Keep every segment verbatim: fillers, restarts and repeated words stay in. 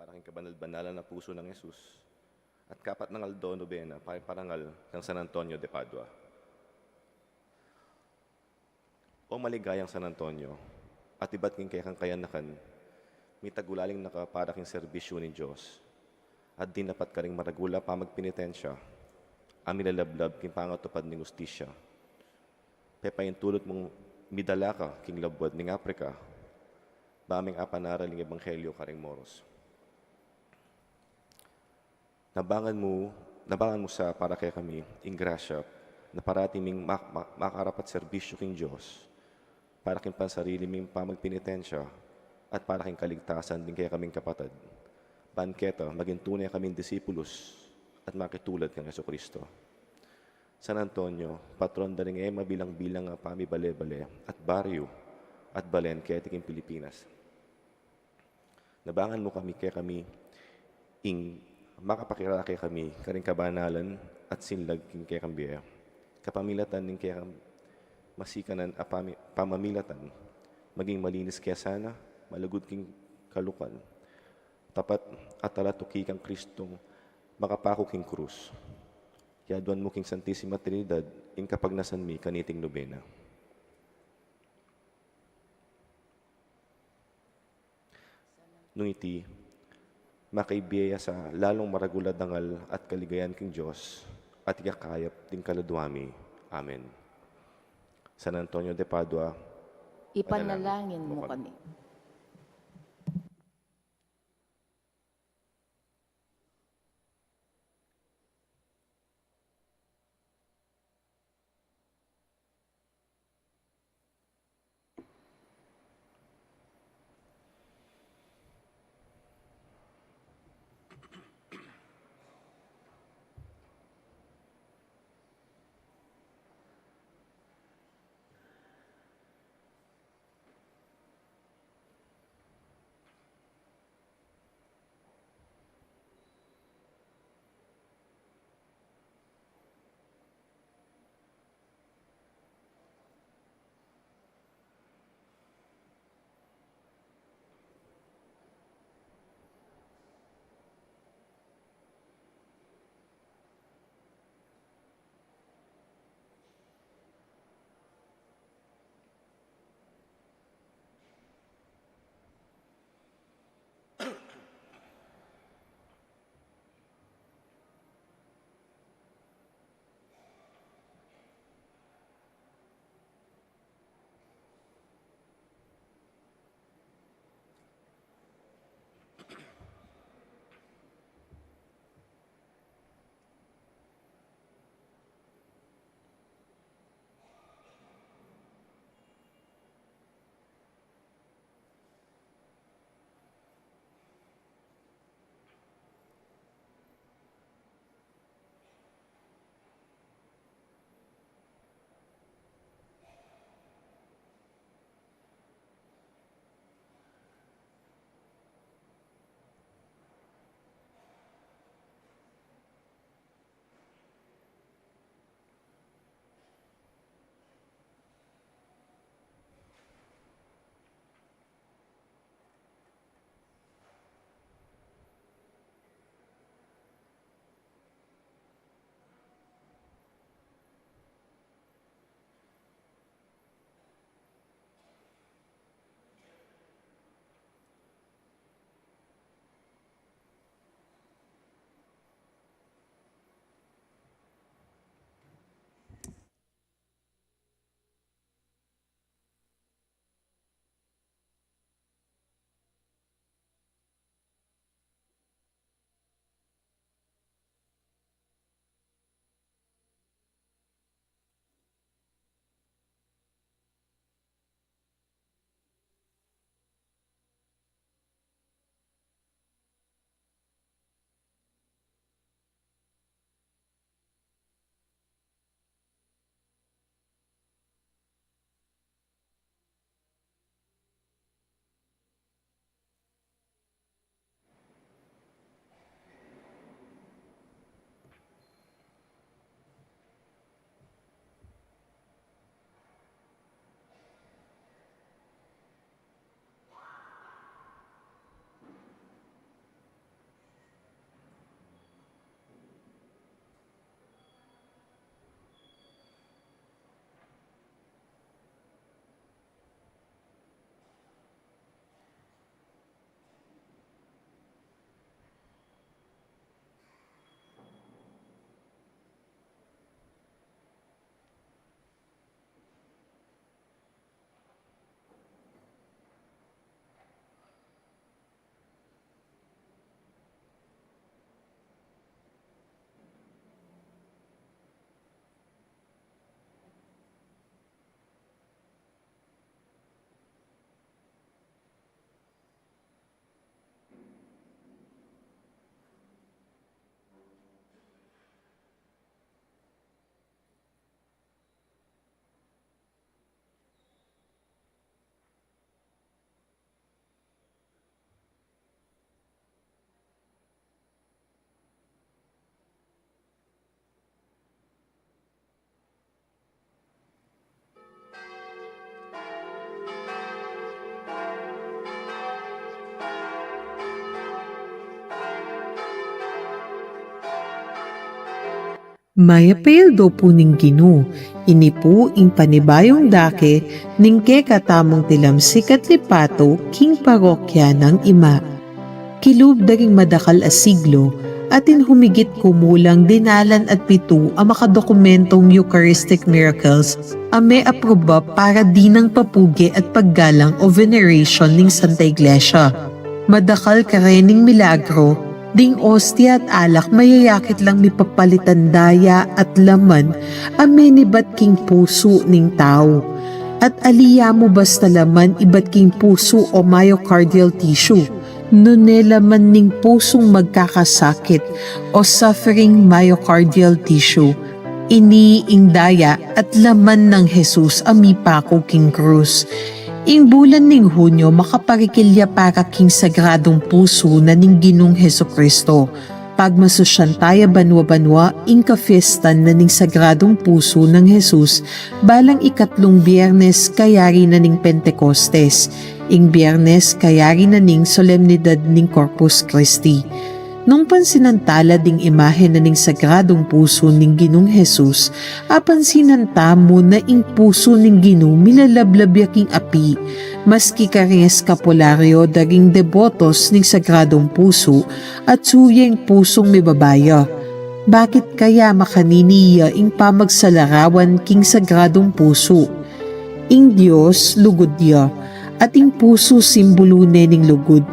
Para king kabanal-banalan a pusu nang Jesus, at kapatnang aldo nobena, pa-, parangal kang San Antonio de Padua. O maligayang San Antonio, at ibat king kekang kayanakan, mitagulaling na ka para king serbisyu ning Dios, at dinapat karing maragul a pamagpenitensya, a milalablab king pangatupad ning ustisya. Pepaintulut mung midala ka king labuad ning Aprika, ba ming apanaral ing ebanghelyo karing Moros. Nabangan mu, nabangan mu sa para kekami ing grasya na parati ming mak-, mak-, makarapat serbisyu king Dios, para king pansarili ming pamagpenitensya, at para king kaligtasan ding kekaming kapatad. Ban keta maging tune kaming disipulus at makitulad kang Jesucristo. San Antonio, patron da ring e mabilang-bilang a pamibale-bale at baryu at balen keti king Pilipinas. Nabangan mu kami kekami ing makapakirake kami karing kabanalan at sinlag king kekang bie. Kapamilatan ning kekang masikanan a pami-, pamamilatan, maging malinis ke sana, malugud king kalukan, tapat at talatuki kang Kristong makapaku king krus. Yaduan mu king Santisima Trinidad ing kapagnasan mi kaniting nobena. Nung iti, makaibie ya sa lalung maragul a dangal at kaligayan king Dios, at ikakayap ding kaladua mi. Amen. San Antonio de Padua, ipanalangin mu kami. Mayap a aldo pu ning Ginu. Ini pu ing panibayung dake ning kekatamung tilamsik at lipatu king parokya nang ima. Kilub da ring madakal a siglo, atin humigit kumulang dinalan at pitu a makadokumentong Eucharistic miracles a meapruba para dinang papuge at paggalang o veneration ning Santa Iglesia. Madakal karening milagro, ding ostia at alak mayayakit lang mipapalitan daya at laman a menibat king pusu ning tau. At ali ya mu basta laman ibat king pusu o myocardial tissue, nune laman ning pusung magkakasakit o suffering myocardial tissue. Ini ing daya at laman nang Jesus a mipaku king krus. Ing bulan ning Hunyo makaparikil ya para king Sagradung Pusu na ning Ginung Jesucristo. Pagmasusyan taya banwa-banwa ing kafiestan na ning Sagradung Pusu nang Jesus balang ikatlung Biernes kayari na ning Pentecostes, ing Biernes kayari na ning solemnidad ning Corpus Christi. Nung pansinan ta la ding imahen na ning Sagradung Pusu ning Ginung Jesus, apansinan tamu na ing pusu ning Ginu milalablab ya king api, maski karing eskapulario da ring debotos ning Sagradung Pusu, atsu ya ing pusung mibaba ya. Bakit kaya makanini ya ing pamagsalarawan king Sagradung Pusu? Ing Dios lugud ya, at ing pusu simbulu ne ning lugud.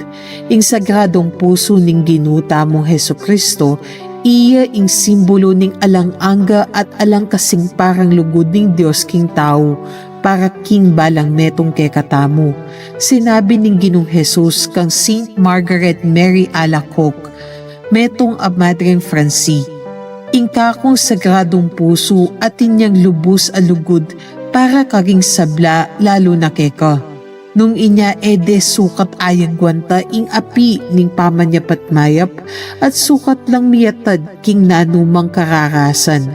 Ing Sagradung Pusu ning Ginu tamung Jesucristo, iya ing simbulu ning alang angga at alang kasingparang lugud ning Dios king tau, para king balang metung kekatamu. Sinabi ning Ginung Jesus kang Saint Margaret Mary Alacoque, metung a Madreng Franci, "Ing kakung Sagradung Pusu atin yang lubus a lugud para karing sabla, lalu na keka." Nung inya e de sukat ayagwanta ing api ning pamanyapat mayap at sukat lang miyatad king nanumang kararasan.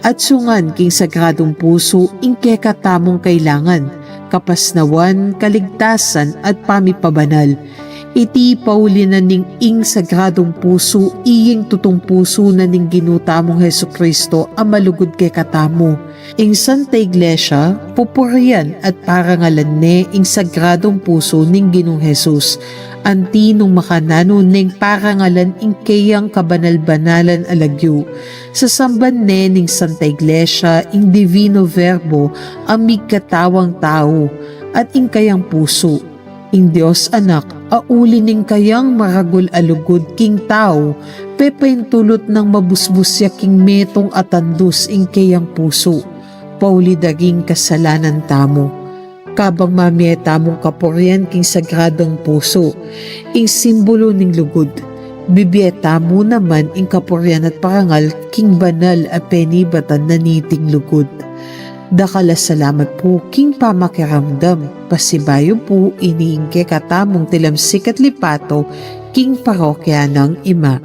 Atsu ngan king Sagradung Pusu ing kekatamung kailangan, kapasnawan, kaligtasan, at pamipabanal. Iti pauli na ning ing Sagradung Pusu iying tutung pusu na ning Ginu tamung Jesucristo a malugud kekatamu. Ing Santa Iglesia, pupurian at parangalan ne ing Sagradung Pusu ning Ginung Jesus. Anti nung makananu neng parangalan ing keyang kabanal-banalan a lagyu, sasamban ne ning Santa Iglesia ing Divino Verbo a migkatawang tau at ing kayang pusu. Ing Dios Anak a uli ning kayang maragul a lugud king tau, pepaintulut nang mabusbus ya king metung a tandus ing keyang pusu, pauli da ring kasalanan tamu. Kabang mamie tamung kapurian king Sagradung Pusu, ing simbulu ning lugud, bibie tamu naman ing kapurian at parangal king banal a penibatan na niting lugud. Dakal a salamat pu king pamakiramdam. Pasibayu pu ini ing kekatamung tilamsik at lipatu king parokya nang ima.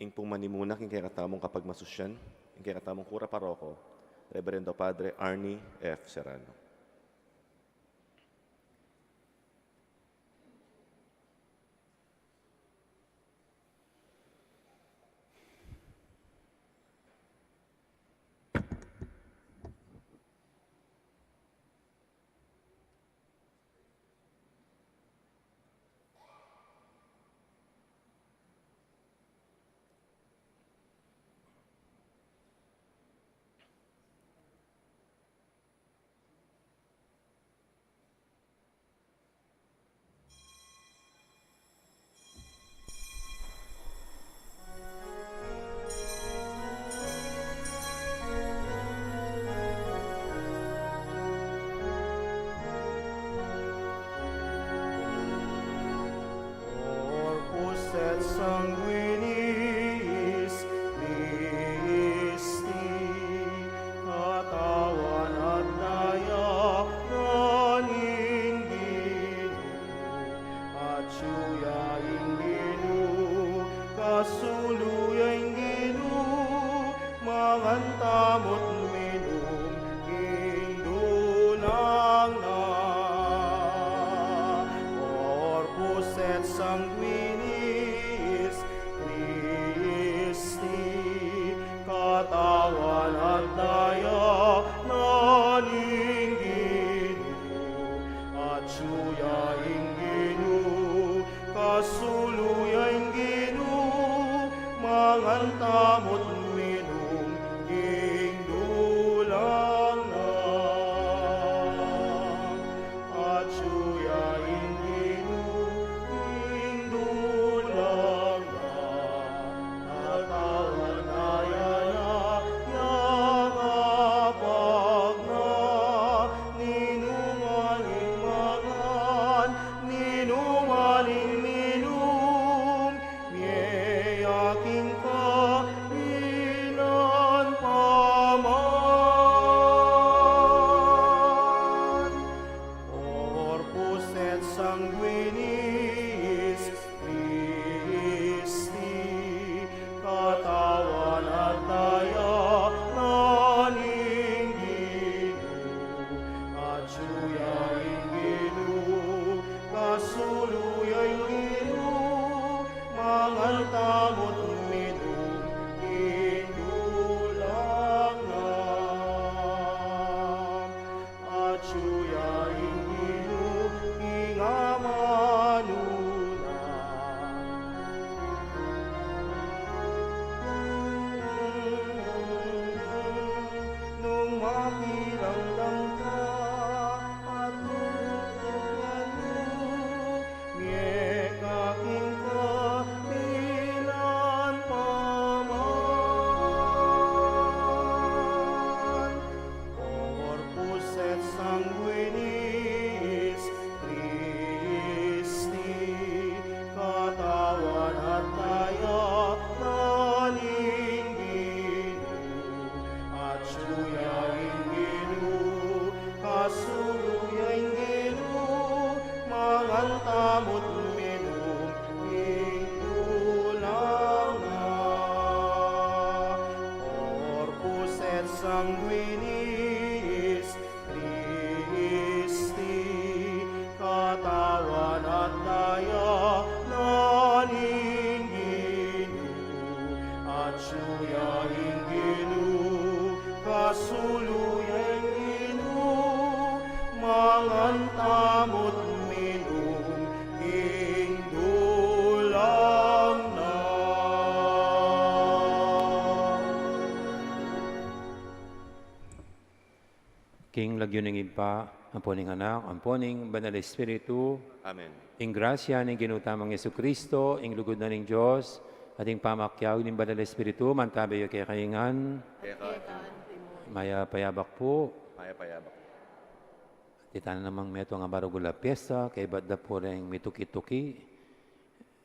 Ing pung manimuna king kekatamung kapagmasusyan, ing kekatamung kura paroko, Reverendo Padre Arnie F. Serrano. Corpus et sanguinis Christi, katawan at daya na ning Ginu, atyu ya ing Ginu, kasulu ya ing Ginu, mangan tamu't minum king dulang na. Corpus et sanguinis Christi, katawan at daya na ning Ginu, atyu ya ing Ginu, kasulu ya ing Ginu, mangan tamu't minum king dulang na. Atyu ya ing Ginu king dulang na, katawan at daya na, ya kapag na, ninuman ing mangan, ninuman ing minum, mie ya king kapilan paman. Corpus et sanguinis Christi, katawan at daya na ning Ginu, atyu ya ing Ginu, kasulu ya ing Ginu, mangan tamu't minum king dulang na. Atyu ya ing Ginu king amanu na. Nung makiramdam ka at nung tutukan mu, mie ka king kapilan paman. Corpus et sanguinis Christi, katawan at daya na ning Ginu, atyu ya ing Ginu, kasulu ya ing Ginu, mangan tamu't minum king dulang na. Corpus et sanguinis Christi, katawan at daya na ning Ginu, atyu ya ing Ginu, kasulu ya ing Ginu, mangan tamu't minum king dulang na. King lagyu ning Ibpa, ampo ning Anak, ampo ning Banal Espiritu. Amen. Ing grasya ning Ginu tamung Jesucristo, ing lugud na ning Dios, at ing pamakiabe ning Banal Espiritu, mantabe ya kekayu ngan. Keka. Mayap a yabak pu. Mayap a yabak. At ita na namang metung a maragul a piesta, kaybat da pu reng mituki-tuki.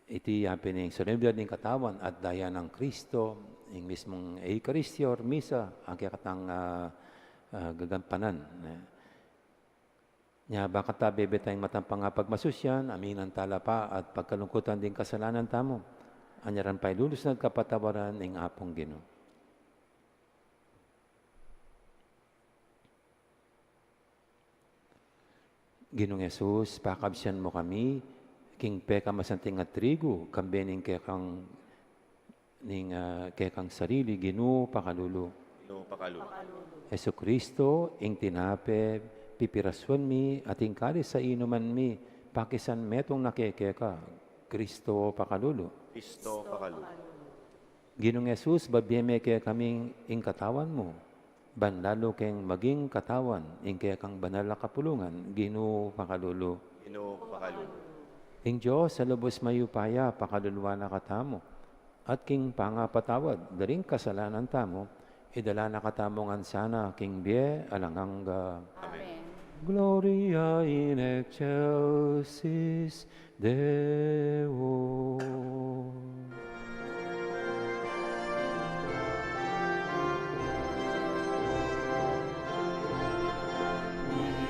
Iti ya pin ing solemnidad ning katawan at daya nang Kristo, ing mismung Eukaristia or Misa, a kekatang, ah, ah, gagampanan, ne. Nya, bakanta bebe tayang matampang a pagmasusyan, aminan tala pa at pagkalungkutan ding kasalanan tamu, Anyaran pailulus na at kapatawaran ing Apung Ginu. Ginung Jesus, pakabsian mu kami king pekamasanting a trigu, kambe ning kekang, ning, ah, kekang sarili, Ginu, pakalulu. Ginu, pakalulu. Jesucristo, ing tinape pipirasuan mi at ing kalis a inuman mi, pakisan metung na kekeka, Kristo, pakalulu. Kristo, pakalulu. Ginung Jesus, babie me kekaming ing katawan mu, ban lalu keng maging katawan ing kekang banal a kapulungan, Ginu, pakalulu. Ginu, pakalulu. Ing Dios a lubus mayupaya, pakaluluan na katamu, at king pangapatawad da ring kasalanan tamu, idala na katamu ngan sana king bie alang angga. Amen. Gloria in excelsis Deo.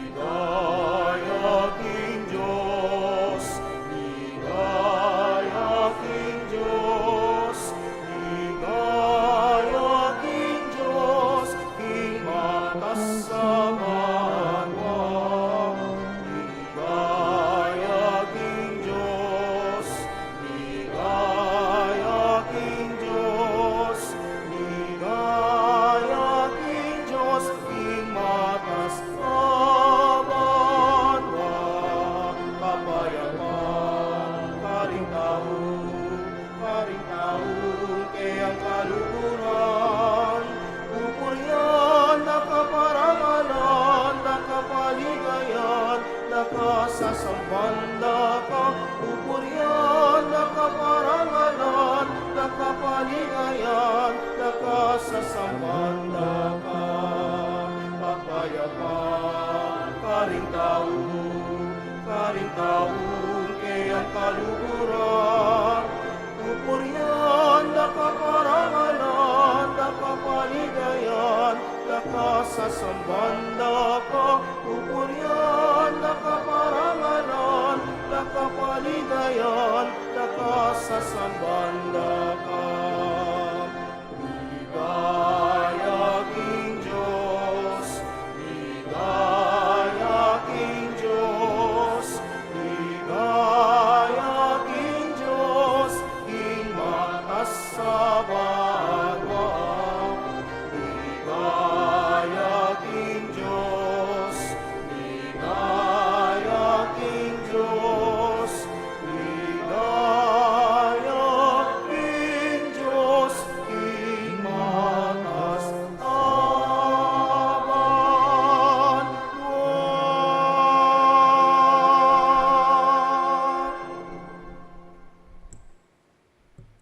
Ligaya king Dios, ligaya king Dios, ligaya king Dios, king matas a banua. Ligaya king Dios, ligaya king Dios, ligaya king Dios, king matas a banua. Kapayapan karing tau, karing taung keyang kaluguran, pupurian da ka, parangalan da ka, paligayan da ka, sasamban da ka, pupurian da ka, parangalan da ka, paligayan da ka, sasamban da ka. Kapayapan karing tau, karing taung keyang kaluguran, pupurian da ka, parangalan da ka, paligayan da ka, sasamban da ka, pupurian da ka, parangalan da ka, paligayan da ka, sasamban da ka. Ligaya king Dios, ligaya king Dios, ligaya king Dios, king matas a banua. Ligaya king Dios, ligaya king Dios, ligaya king Dios, king matas a banua.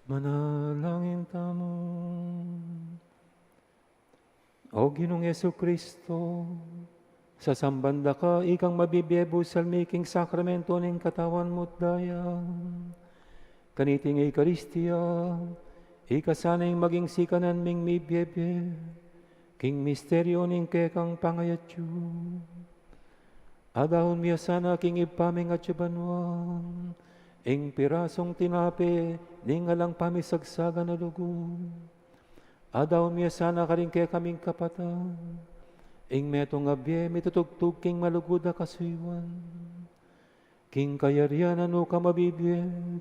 Manalangin tamu. O Ginung Jesucristo, sasamban da ka, ikang mabibie busal mi king sakramento ning katawan mu at daya. Kaniting Eukaristia, ika sana ing maging sikanan ming mibiebie king misteryo ning kekang pangayatyu. Adaun mi ya sana king Ibpa ming atsu banua ing pirasung tinape ning alang pamisagsagan a lugud. Adaun mi ya sana karing kekaming kapatad ing metung a bie mitutugtug king malugud a kasuyuan, king kayarian a nukarin a mabibie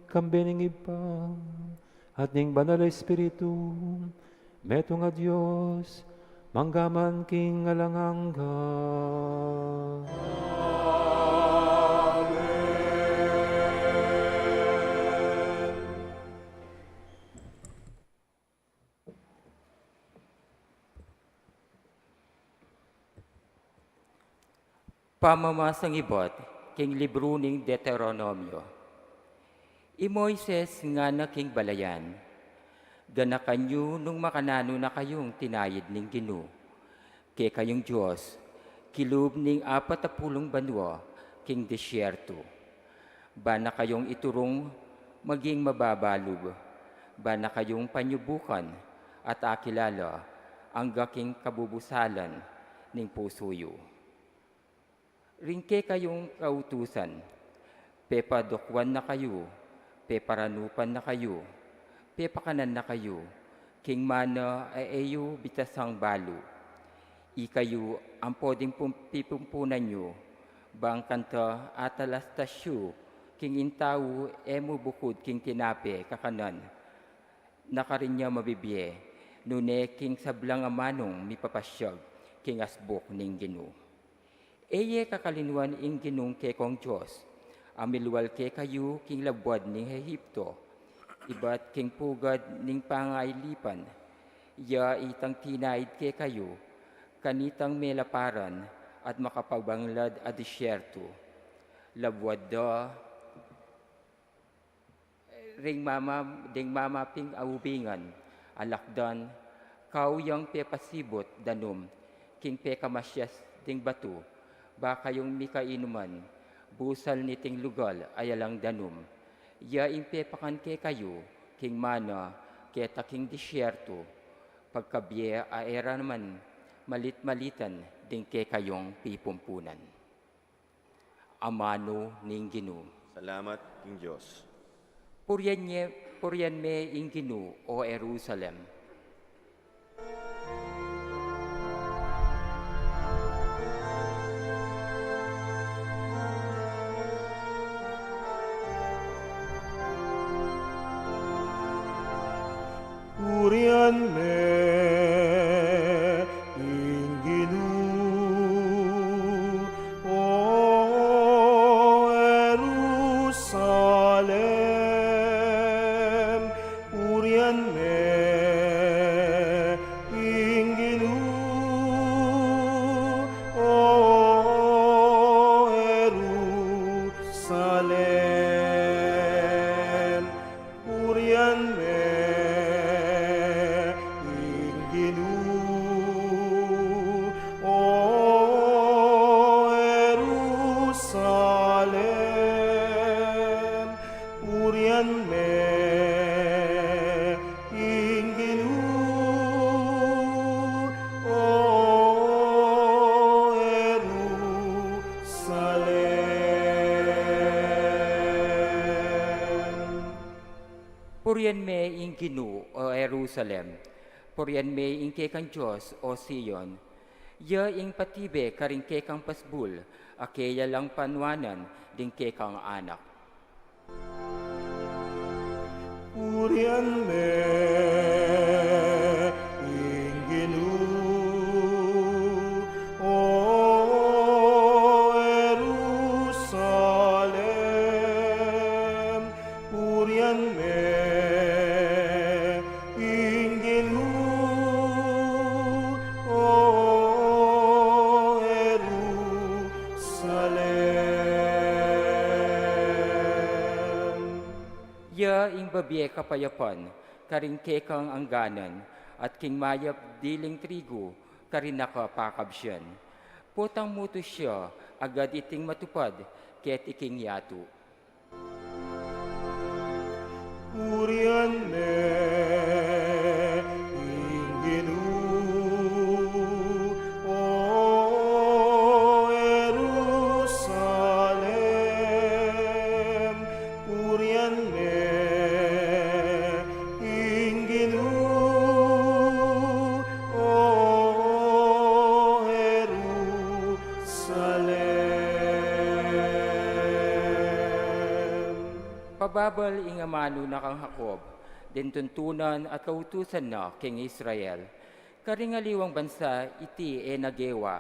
kambe ning Ibpa at ning Banal a Espiritu, metung a Dios, mangga man king alang angga. Amen. Pamamasang ibat king libru ning Deuteronomio. I Moises ngana king balayan, ganakan yu nung makananu na kayung tinayid ning Ginu kekayung Dios, kilub ning apat a pulung banua king disyertu. Ba na kayung iturung maging mababalub, ba na kayung panyubukan at akilala angga king kabubusalan ning pusu yu. Ring kekayung kautusan, pepadukuan na kayu, peparanupan na kayu, Pepakanan na kayu king mana a e yu bitasang balu. Ikayu ampo ding pum-, pipumpunan yu, bang kanita atalastas yu king ing tau e mu bukud king tinape kakanan, na karin ya mabibie, nune king sablang amanung mipapasyag king asbuk ning Ginu. E ye kakalinuan ing Ginung kekong Dios, a milwal kekayu king labuad ning Egipto, ibat king pugad ning pangailipan. Ya itang tinaid kekayu kanitang melaparan at makapabanglad a disyerto. Labuad da ring mama-, ding mamaping aubingan, alakdan, kau yang pepasibut danum king pekamasyas ding batu, ba kayung mikainuman busal niting lugal a yalang danum. Ya ing pepakan kekayu king mana keta king disyerto, pagkabie a e ra naman malit-malitan ding kekayung pipumpunan. Amanu ning Ginu. Salamat king Dios. Purian ye, purian me ing Ginu, o Jerusalem. Purian me ing Ginu, o Jerusalem. Purian me ing Ginu, o Jerusalem. Purian me ing Ginu, o Jerusalem. Purian me ing Ginu, o Jerusalem. Purian me ing Ginu, o Jerusalem. Purian me ing kekang Dios, o Sion. Ya ing patibe karing kekang pasbul, a keya lang panuanan ding kekang anak. Purian me ing Ginu, o Jerusalem. Purian me ing Ginu, o Jerusalem. Ya ing babie kapayapan karing kekang angganan, at king mayap diling trigu karing nakapakabsian. Potang mutus ya agad iting matupad keti king yatu. Purian me ing Ginu, o Jerusalem. Purian me ing Ginu, o Jerusalem. Pababal ing amanu na kang Jacob ding tuntunan at kautusan na king Israel. Karing aliwang bansa iti e na gewa,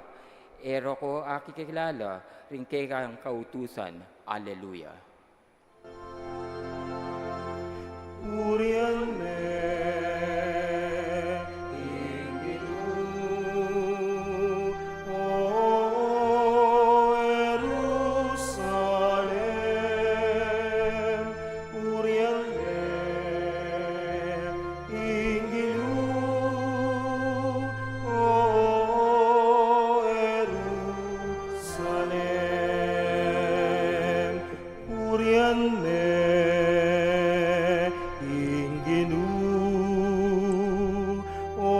e ra ko akikilala ring kekang kautusan. Aleluya. Purian me ing Ginu, o Jerusalem. Purian me ing Ginu, o Jerusalem. Purian me ing Ginu, o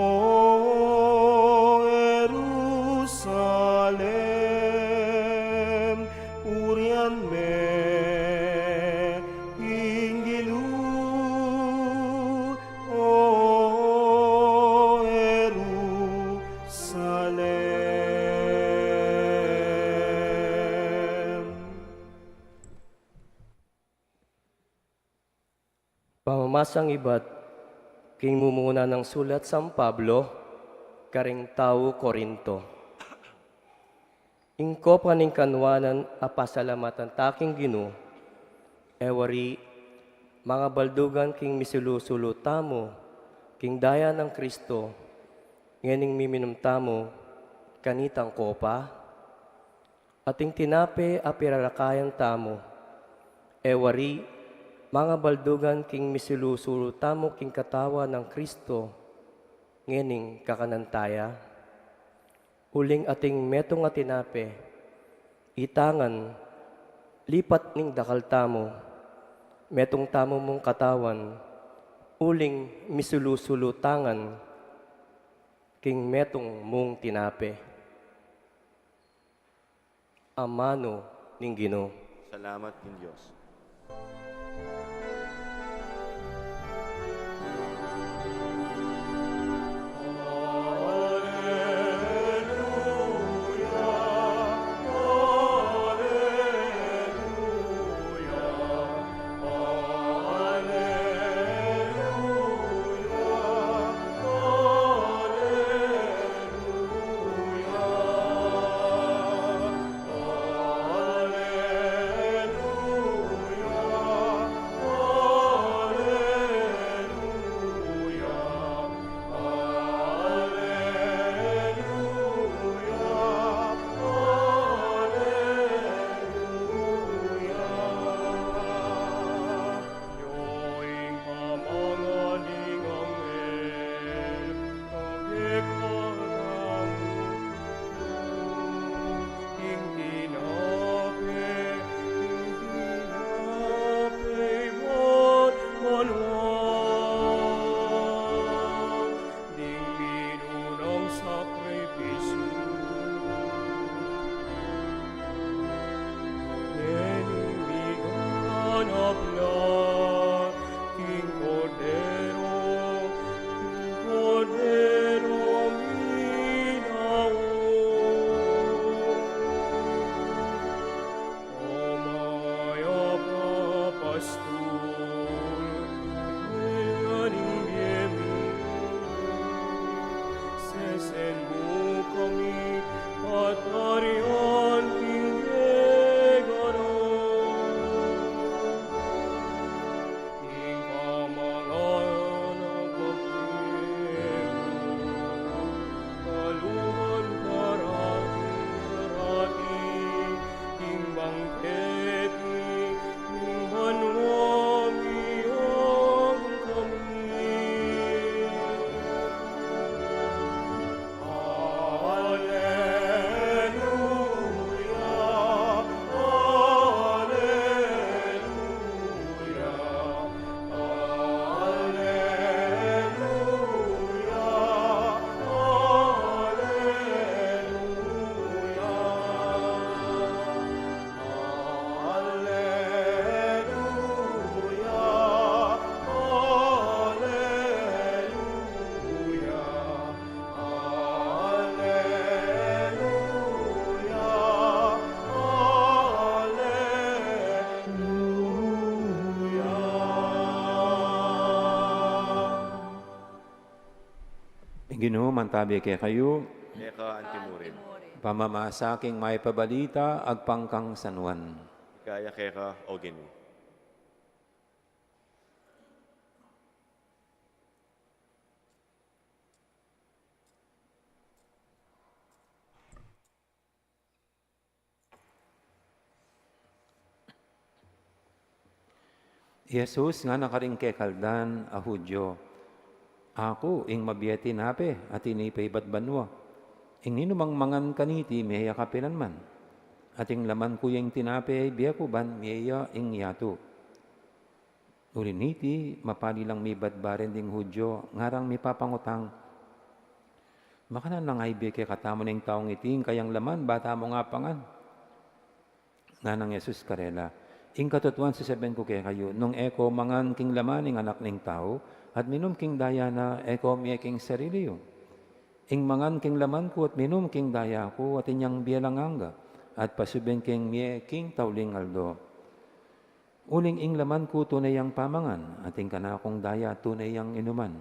Jerusalem. Purian me ing Ginu, Pamamasang ibat king mumuna nang sulat San Pablo karing tau Corinto. Ing kopa ning kanwanan a pasalamatan ta king Ginu, e wari, mangabaldugan king misulu-sulu tamu king daya nang Kristo, ngening miminum tamu kanitang kopa? Ating tinape a pirarakayan tamu, e wari, mangabaldugan king misulu-sulu tamu king katawan nang Kristo, ngening kakanan ta ya? Uling ating metung a tinape, ita ngan, lipat ning dakal tamu, metung tamu mung katawan, uling misulu-sulu ta ngan king metung mung tinape. Amanu ning Ginu. Salamat king Dios. Ding minunang sakripisyu, ngening miganap la king Kordero, king Kordero minaun. O mayap a pastul, metung ning bie mi, sesen mu kami patarian king gana. King kamangan a bangkete mu, kaluban parati-rati, king bangkete ning banua mi kami. Alleluia, alleluia, alleluia, alleluia. Alleluia, alleluia, alleluia, alleluia. Ing Ginu mantabi kekayu. Eka anti mu rin. Pamamasa king Mayap a Balita agpang kang San Juan. Ligaya keka, o Ginu. I Jesus ngana karing kekaldan a Judio, "Aku ing mabie a tinape a tinipa ibat banua. Ing ninumang mangan kaniti mie ya kapilanman. At ing laman ku ya ing tinape a ibie ku ban mie ya ing yatu." Uli niti, mapali lang mibat barin ding Judio, ngarang mipapangutang, "Makananu nang aibie kekatamu ning taung iti ing kayang laman ba tamung apangan?" Nganang Jesus karela, "Ing katutuan sasabian ku kekayu, nung e ko mangan king laman ning Anak ning Tau, at minum king daya na, e ko mie king sarili yu. Ing mangan king laman ku at minum king daya ku, atin yang bie alang angga, at pasubing keng mie king tauling aldo." Uling ing laman ku tune yang pamangan, at ing kanakung daya tune yang inuman.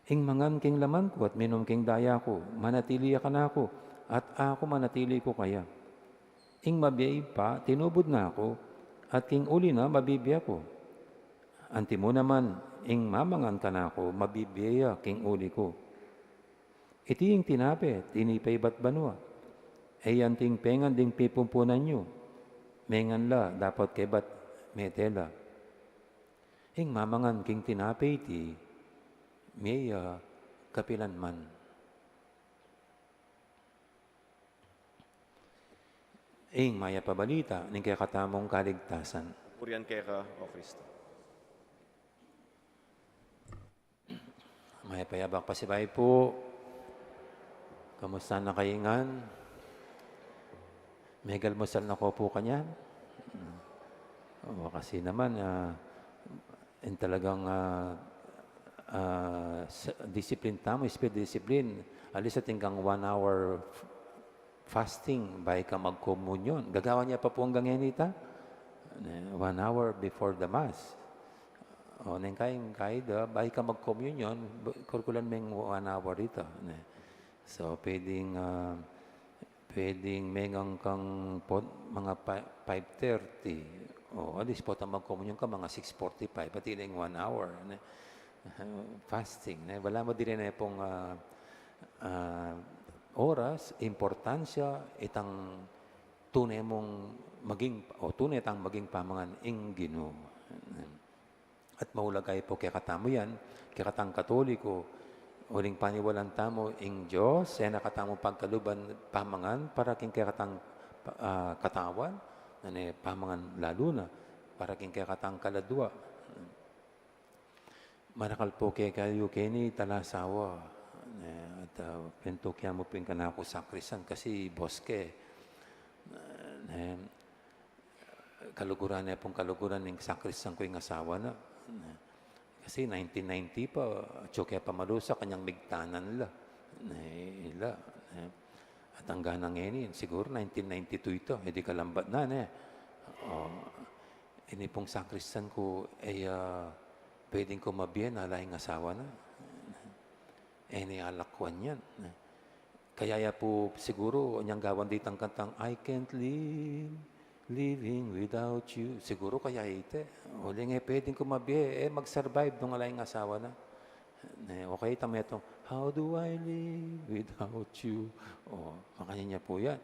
Ing mangan king laman ku at minum king daya ku, manatili ya kanaku, at aku manatili ku kaya. Ing mabie pa, tinubud na ku, at king uli na mabibie ku. Antimo naman, ing mamangan kanaku, mabibie ya king uli ku. Iti ing tinape, tinipe ibat banua. E yan ing pengan ding pipumpunan yu. Mengan la, dapot kaybat mete la. Ing mamangan king tinape iti, mie ya kapilan man. Ing mayap a balita ning kekatamung kaligtasan. Purian keka, O Kristo. Mayap a yabak pasibayu pu. Kamusta na kayu ngan? Megalmusal na ko pu kanyan. O, kasi naman, ah, in talagang, ah, ah, sa, disiplin tamu, spirit discipline, at least atin kang one hour f-, fasting, bayu ka magkomunyon. Gagawan ya pa pu anggang ngeni ita? Ne, one hour before the Mass. O, neng kain, kaida, bayu ka magkomunyon, b-, kurkulan meng one hour ita, ne. So, pwedeng, ah, pwedeng mengan kang pon-, mga pa-, five thirty. O, at least potang magkomunyon ka, mga six forty-five, pati na yung one hour, ne? Fasting, ne? Wala mo diri na pong, ah, ah, oras, importansya, itang tune mong maging, o tune tang maging pamangan ing Ginu. At maulaga pu kekatamu yan, kekatang Katoliko, uling paniwalan tamu, ing Dios, e na katamu pagkaluban pamangan para king kekatang, ah, katawan, nane pamangan lalu na, para king kekatang kaladua. Marakal pu kekayu keni talasawa, ne, at, ah, pintukian mu pu ing kanaku sakristan kasi boske, ne, kaluguran ne pung kaluguran ning sakristan ku ing asawa na. Kasi nineteen ninety pa, atyu ke pa malusa, kanyang migtanan la. Ne, ila, ne. At anggang ngeni, siguro nineteen ninety-two ita, e di kalambat na, ne. O, ini pung sakristan ku, e, ah, pwedeng ku mabie na ala ing asawa na. E ne alakwan yan. Kaya ya pu siguro, anyang gawan ditang kantang, "I can't live, living without you." Siguro kaya ite. Uling e pwedeng ku mabie, e mag-survive nung ala ing asawa na. Ne, o kaya itang metong, "How do I live without you?" O, makanyan ya pu yan.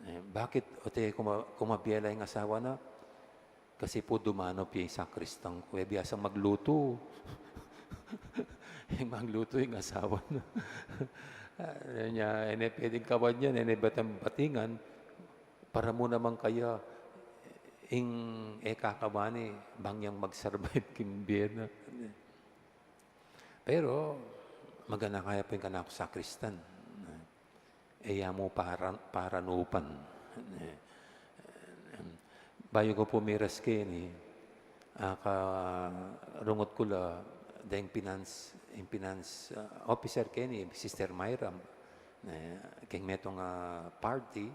E, bakit o te kuma-, kumabie ala ing asawa na? Kasi pu dumano pia ing sakristan ku, e biasang maglutu. Ing maglutu ing asawa na. Nya, e ne pwedeng kawan yan, e ne batang batingan, para mu naman kaya, ing e kakawani, bang yang mag-survive king bie na. Pero, maganaka ya pu ing kanaku sakristan. E ya mu para-, paranupan. Bayu ku pu miras keni, aka, rungut ku la deng finance, ing finance, ah, officer keni, Sister Myra, ne, keng metung a party,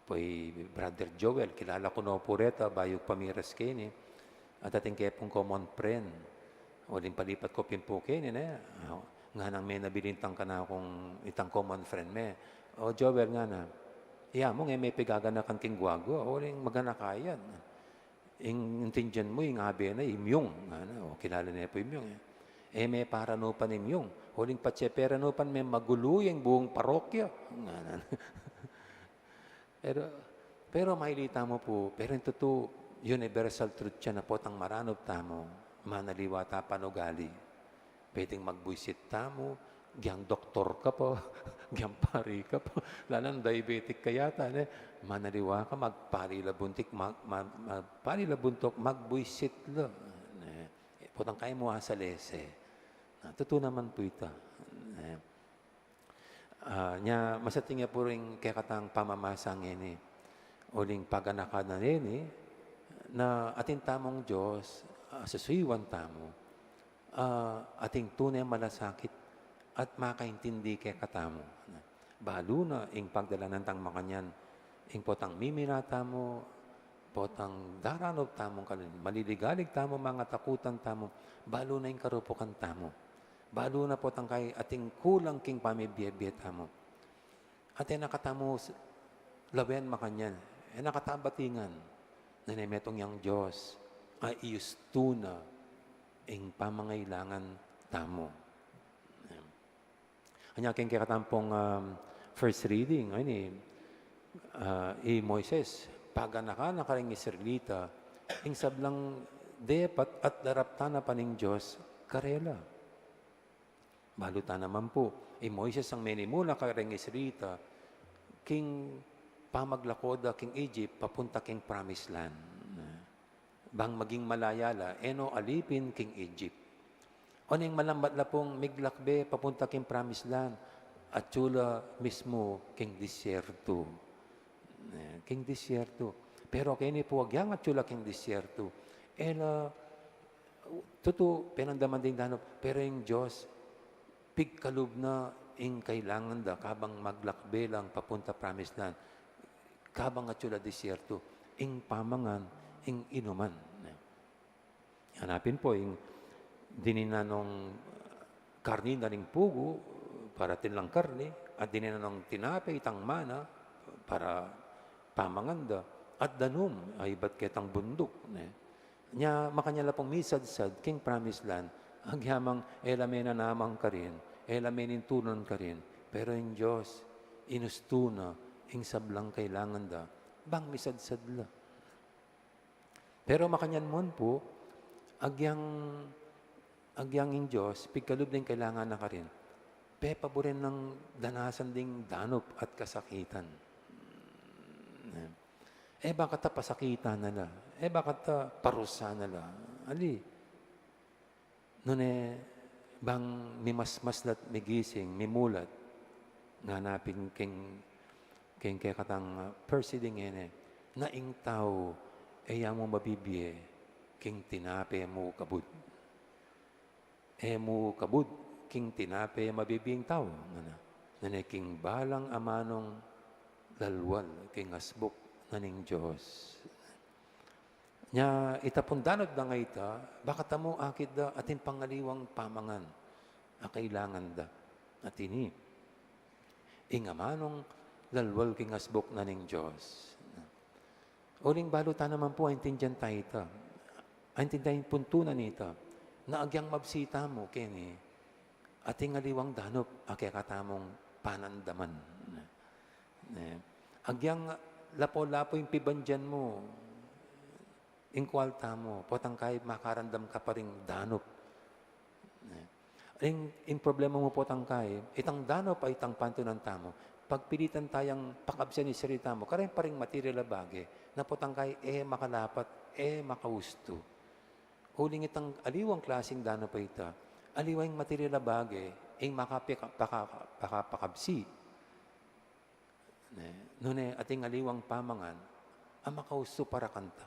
poi Brother Joel, kilala ku no pu reta, bayu ku pa miras keni. At atin ke pung common friend. Uling palipat ku pin pu keni, ne. Ah, nganang me nabilin tang kanakung itang common friend me. "O Joel," ngana, "iya mu nge me pigaganakan king guagua, uling maganaka yan. Ing intindian mu, ing abe na, imyung," ngana. O, kilala ne pu imyung, e. "E me paranupan imyung. Uling patse paranupan me magulu ya ing buung parokya," ngana. Pero, pero mailita mu pu, pero ing tutu, universal truth ya na potang maranup tamu, manaliwa ta panugali. Pwedeng magbuisit tamu, giyang doktor ka pa, giyang pari ka pa, lalu nung diabetic ka yata, ne? Manaliwa ka, magpali la buntuk, mag-, mag-, magpali la buntuk, magbuisit la, ne? Potang kaya mu asalese. Na, tutu naman pu ita, ne? Ah, nya, masating ya pu ring kekatang pamamasa ngeni. Uling paganakan na ngeni, na atin tamung Dios, ah, susuyuan tamu. Ah, ating tune malasakit at makaintindi kekatamu. Balu na ing pagdalanan tang makanyan, ing potang mimina tamu, Potang daranup tamung karin, maliligalig tamu, mangatakutan tamu, balu na ing karupukan tamu. Balu na potang kay ating kulang king pamibie-bie tamu. At e na katamu s-, lawen makanyan, e na katamu batingan, nune metung yang Dios a iustu na ing pamangailangan tamu. Anya king kekatampong, um, first reading, ay ni, ah, i Moises, paganakan na karing Israelita, ing sablang depat at daraptan na pa ning Dios karela. Balu ta naman pu, i Moises ang menimuna karing Israelita, king pamaglako da king Egypt, papunta king Promised Land. Bang maging malaya la, e no alipin king Egypt. O neng malambat la pung miglakbe papunta king Promised Land, atyu la mismu king disyerto. Eh, king disyerto. Pero keni pu agyang atyu la king disyerto, e la, tutu, penandaman ding danup, pero ing Dios, pigkalub na ing kailangan da, kabang maglakbe lang papunta Promised Land, kabang atyu la disyerto, ing pamangan, ing inuman. Hanapin pu, ing dininan nong karni na ning pugu, para atin lang karni, at dininan nong tinape, itang mana, para pamangan da, at danum, a ibat ketang bunduk, ne? Nya, makanyan la pung misadsad king Promised Land, agyamang e la menanamang karin, e la menintunan karin, pero ing Dios, inustu na ing sablang kailangan da, bang misadsad la. Pero makanyan mu pu, agyang, agyang ing Dios, pigkalub ding kailangan na karin, pepaburen nang danasan ding danup at kasakitan. E, bakat a pasakitan na la, e, bakat a parusa na la. Ali, nune, bang mimasmas la't migising, mimulat, nganapin king, king kekatang, ah, first reading ngeni, na ing tau, e ya mu mabibie, king tinape mu kabud. E mu kabud king tinape mabibie ing tau, ngana. Nune king balang amanung lalwal king asbuk na ning Dios. Nya ita pung danup dang a ita, bakat a mu akit da atin pang aliwang pamangan a kailangan da. At ini, ing amanung lalwal king asbuk na ning Dios. Uling balu ta naman pu, aintindian ta ita. Aintindian ing puntu na nita. Na agyang mabsi tamu keni, atin aliwang danup a kekatamung panandaman. Ne? Agyang lapu-lapu ing pibandian mu, ing kualta mu, potang kai makarandam ka pa ring danup. Ne? Ing, ing problema mu potang kai, itang danup a itang pantunan tamu, pagpilitan tayang pakabsian ing sarili tamu kareng pareng material a bage, na potang kai e makalapat, e makaustu. Uling itang aliwang klaseng danup a ita, aliwa ing material a bage, ing makapika-, paka-, paka-, pakabsi. Ne, nune atin aliwang pamangan a makaustu para kanta.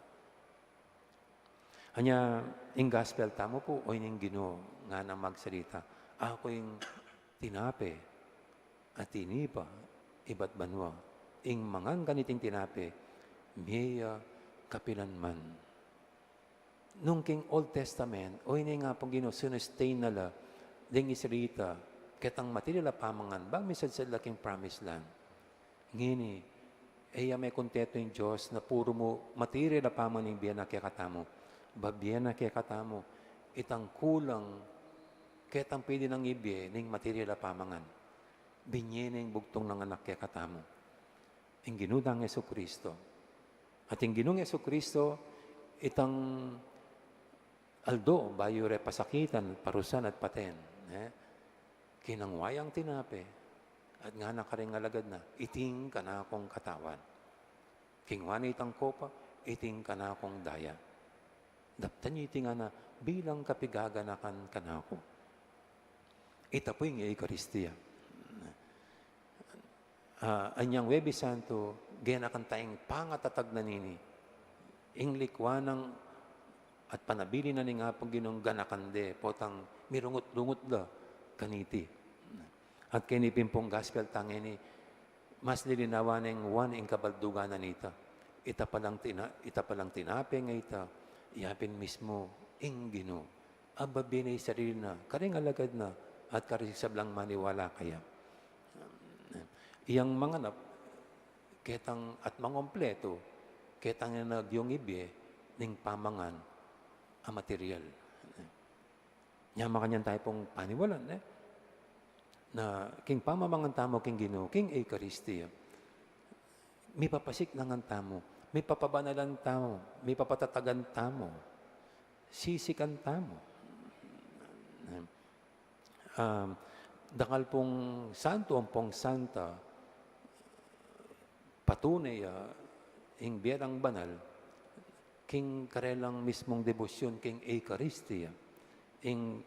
Anya, ing gospel tamu pu, o ing Ginu, nganang magsalita, "Aku ing tinape a tinipa ibat banua. Ing mangan kaniting tinape, mie ya kapilanman." Nung king Old Testament, o ini nga pung Ginu, sinustaina la ding Israelita ketang material a pamangan bang misadsad la king Promised Land. Ngeni, e ya mekontentu ing Dios na puru mu material a pamangan ing bie na kekatamu. Babie na kekatamu itang kulang ketang pwede nang ibie ning material a pamangan. Binie ne ing bugtung nang anak kekatamu. Ing Ginu tang Jesucristo. At ing Ginung Jesucristo, itang aldo bayu re pasakitan, parusan at paten, ne? Kinangwa yang tinape, at ngana karing alagad na, "Iti ing kanakung katawan." Kinua ne itang kopa, "Iti ing kanakung daya. Daptan yu iti ngana bilang kapigaganakan kanaku." Ita pu ing Eukaristia. Ah, anyang Huwebes Santo, ganakan tang pangatatag na nini. Ing likwan na at panabilin na ning Apung Ginung ganakan de, potang mirungut-rungut la kaniti. At keni pin pung gospel tang ini, mas lilinawan neng Juan ing kabaldugan na nita. Ita palang tina-, ita palang tinape nga ita, iya pin mismu ing Ginu. Ababie ne ing sarili na, karing alagad na, at karing sablang maniwala kaya. Iyang manganap, ketang at mangompletu, ketang na agyang ibie ning pamangan a material. Nya makanyan tamu pung paniwalan, eh, na king pamamangan tamu king Ginu, king Eukaristia, mipapasiklangan tamu, mipapabanalan tamu, mipapatatagan tamu, sisikan tamu. Um, dakal pung santo ampong santa, patune ya ing bie rang banal king karelang mismung debosyon king Eukaristia, ing,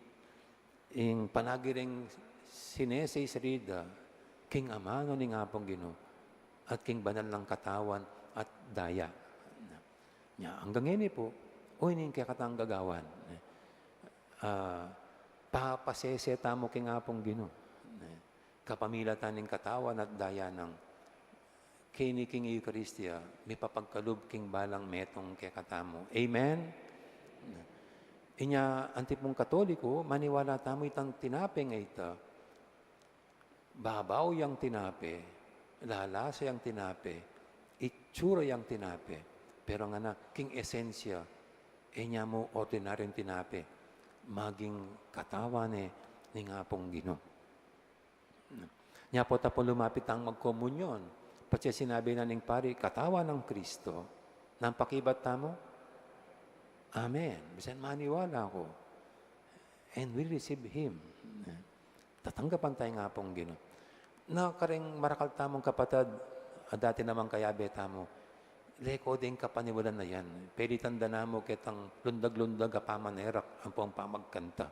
ing panagi ring sinese ing sarili da king amanu ning Apung Ginu at king banal nang katawan at daya. Nya, anggang ngeni pu, o ini ing kekatang gagawan. Ah, papasese tamu king Apung Ginu. Kapamilatan ning katawan at daya nang keni king Eukaristia, mipapagkalub king balang metung kekatamu. Amen? Inya, anti pung Katoliko, maniwala tamu itang tinape nga ita, babaw yang tinape, lalasa yang tinape, itsura yang tinape, pero ngana, king esensya, e nya mu ordinaryung tinape, maging katawan ne ning Apung Ginu. Nya pu, ta pung lumapit tang magkomunyon, patse sinabi na ning pari, "Katawan nang Kristo," nang pakibat tamu, "Amen." Bisan maniwala ku. And we receive Him. Tatanggapan taya ning Apung Ginu. Na karing marakal tamung kapatad, a dati namang kayabe tamu, leko ding kapaniwalan na yan. Pelitan da namu ketang lundag-lundag a pamanerak ampong pamagkanta.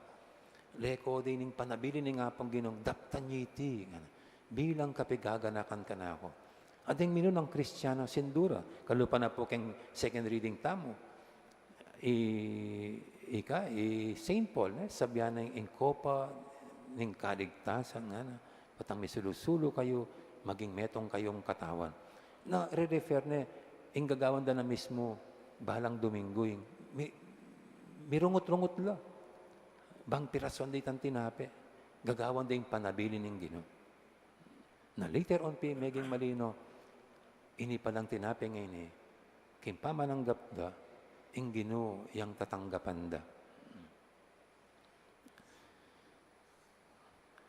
Leko ding panabilin ning Apung Ginu, daptan ye iti, ngana, bilang kapigaganakan kanaku. Ading minunang Kristiano, sindura, kalupa na pu keng second reading tamu. I, ika, i Saint Paul, ne, sabian ne ing kopa ning kaligtasan, ngana, potang misulu-sulu kayu, maging metung kayung katawan. Na, re-refer ne, ing gagawan da na mismu, balang Domingo, ing, mi-, mirungut-rungut la. Bang pirason da itang tinape, gagawan da ing panabilin ning Ginu. Na later on pi meging malino, ini palang tinape ngeni, king pamananggap da, ing Ginu yang tatanggapan da.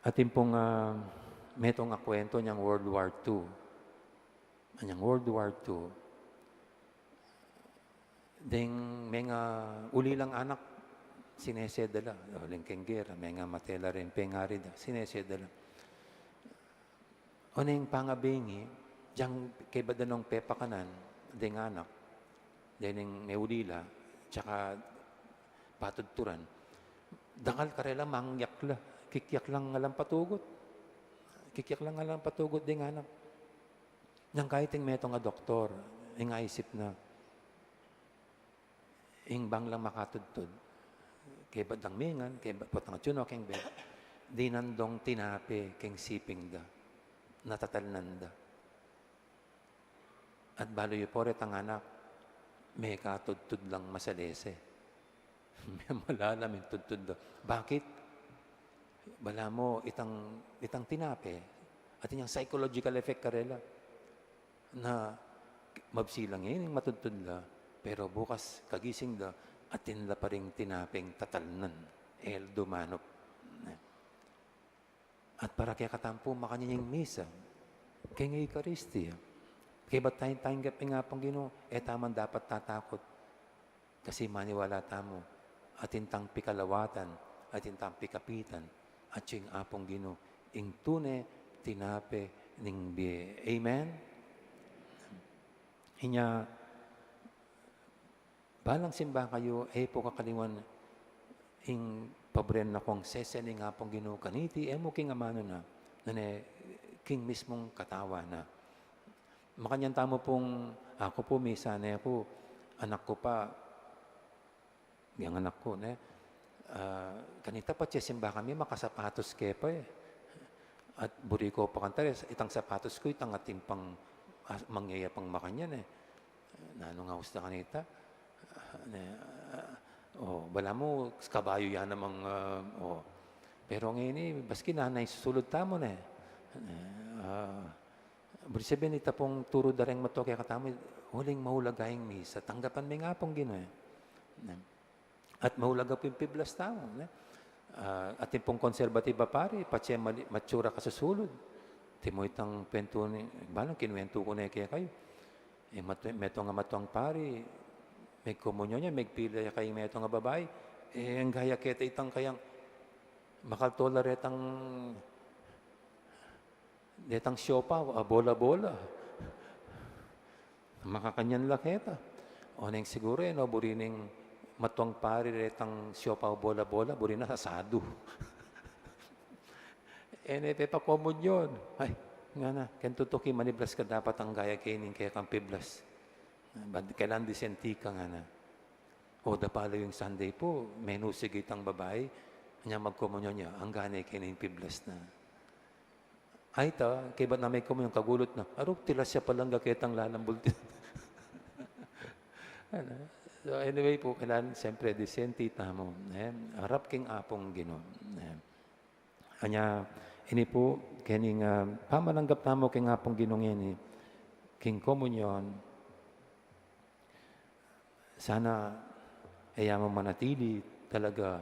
Atin pung, ah, metung a kwento niang World War Two. Niang World War Two, deng menga ulilang anak, sinese da la, uling keng gera, menga mate la ring pengari da, sinese da la. Oneng pangabengi, diang kaybat da nong pepakanan, deng anak, deng meulila, tsaka patudturan. Dakal karela mangyak la, kikyak lang alang patugut. Kikyak lang alang patugut deng anak. Nang kaiting metung a doktor, ing aisip na, ing bang lang makatudtud, kaybat dang mengan, kaybat potang atsu no keng bed, dinan dong tinape keng siping da, natatalnan da. At balu yu pu retang anak, mekatudtud lang masalese. Malalam ing tudtud da. Bakit? Balamu itang, itang tinape, atin yang psychological effect karela. Na mabsi la ngeni ing matudtud la, pero bukas kagising da, atin la pa ring tinapeng tatalnan, el dumanup. At para kekatamu pu, makanyan ing misa, keng Eukaristia, kaybat tayang tanggap ing Apung Ginu, e tamu man dapat tatakut. Kasi maniwala tamu, atin tang pikalawatan, atin tang pikapitan, atyu ing Apung Ginu, ing tune tinape ning bie. Amen? Inya, balang simba kayu, e pu kakaliwan ing pabren na kung sese ning Apung Ginu kaniti, e mu king amanu na, nune king mismung katawan na. Makanyan tamu pung, aku pu, misa ne ku, anak ku pa, yang anak ku, ne? Ah, kanita patse simba kami, makasapatos ke pa, e. At buri ku pa kanita, itang sapatos ku, itang atin pang, ah, mangyaya pang makanyan, e. Nanu nga usta kanita? Ah, ne, ah, o, balamu, kabayu ya namang, ah, o. Pero ngeni, maski nanu ing susulud tamu, ne. Ne, ah, buri sabian, ita pung turu da reng matua kekatamu, uling maulaga ing misa, tanggapan me ing Apung Ginu, e. Ne. At maulaga pu ing piblas tamu, ne? Ah, atin pung konserbatiba pari, patse mali-, matsura kasusulud. Timu itang kuwentu ni, balang kinuwentu ku ne kekayu. E, matu-, metung a matuang pari, megkomunyon ya, megpila ya kayang metung a babai. E, anggaya keta itang kayang makaltola retang detang siopaw a bola-bola. Makakanyan la keta. O neng siguru, e, no, buri ning matuang pari retang siopaw bola-bola, buri na asado. E ne pepakomunyon. Ay, ngana, keng tutuki, maniblas ka dapat anggaya keni ing kekang piblas. Ba't kailangan disenti ka, ngana. O, da pala ing Sunday pu, menusig itang babai, anya magkomunyon ya, anggane keni ing piblas na. Ay, ta, kaybat na megkomunyon, kagulut na. Aru, tilas ya palang ga ketang lalambul. Ano? So, anyway pu, kailangan, siyempre, disenti tamu, e? Arap king Apung Ginu, e? Anya, ini pu, kening, ah, pamalanggap tamu king Apung Ginu ngeni, king komunyon, sana e ya mu manatili talaga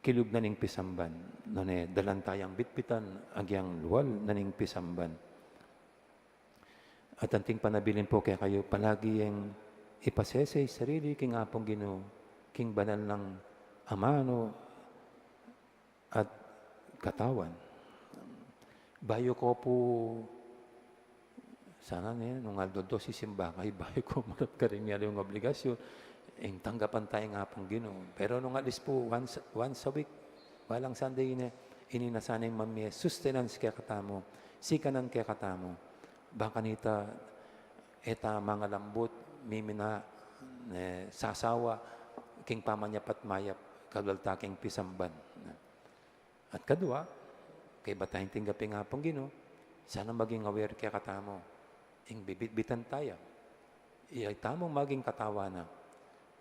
kilub na ning pisamban, nune dalan tayang bitbitan agyang lual na ning pisamban. At anting panabilin pu kekayu, palagi yang ipasese ing sarili king Apung Ginu, king banal nang amanu at katawan. Bayu ko pu, sana ne, nung aldo-aldo sisimba kayu, bayu ko marap karing miyaliwang obligasyon, ing tanggapan taya ing Apung Ginu. Pero nung at least pu, once, once a week, balang Sunday ne, ini na sana ing mamie sustenance kekatamu, sikanan kekatamu. Bang kanita, e ta mangalambut, mimina, ne, sasawa, king pamanyapat mayap, kalual ta king pisamban. At kadua, kaybat tayang tinggap ing Apung Ginu, sana maging aware kekatamu, ing bibitbitan taya, iya tamung maging katawan na,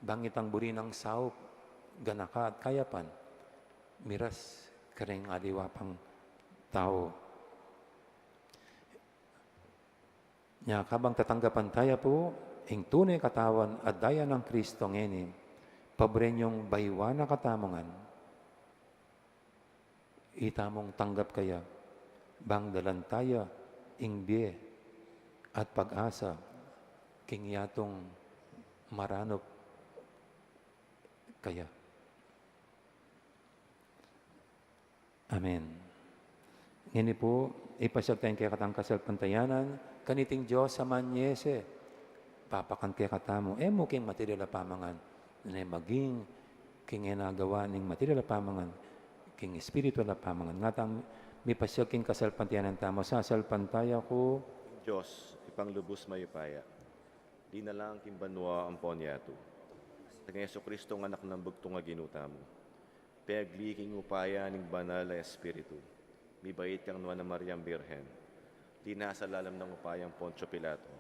bang itang buri nang saup, ganaka at kayapan, miras karing aliwa pang tau. Nya, kabang tatanggapan taya pu ing tune katawan at daya nang Kristo ngeni, paburen yung bayuan na katamu ngan, itamung tanggap kaya, bang dalan taya ing bie at pag-asa king yatung maranup kaya. Amen. Ngeni pu, ipasyag taya ing kekatang kasalpantayanan, kaniting Dios a manyese, papakan kekatamu, e mu king material a pamangan, nune maging king e nagawa ning material a pamangan, king espiritual a pamangan. Ngatang mipasyag king kasalpantayanan tamu, sasalpantaya ku ing Dios, Ibpang lubus mayupaya, linalang king banua ampon yatu. At kang Jesucristo, ing Anak nang bugtung a Ginu tamu, pegli king upaya ning Banal a Espiritu, mibait kang Nuan a Mariang Birhen, linasa lalam nang upaya nang Poncio Pilato,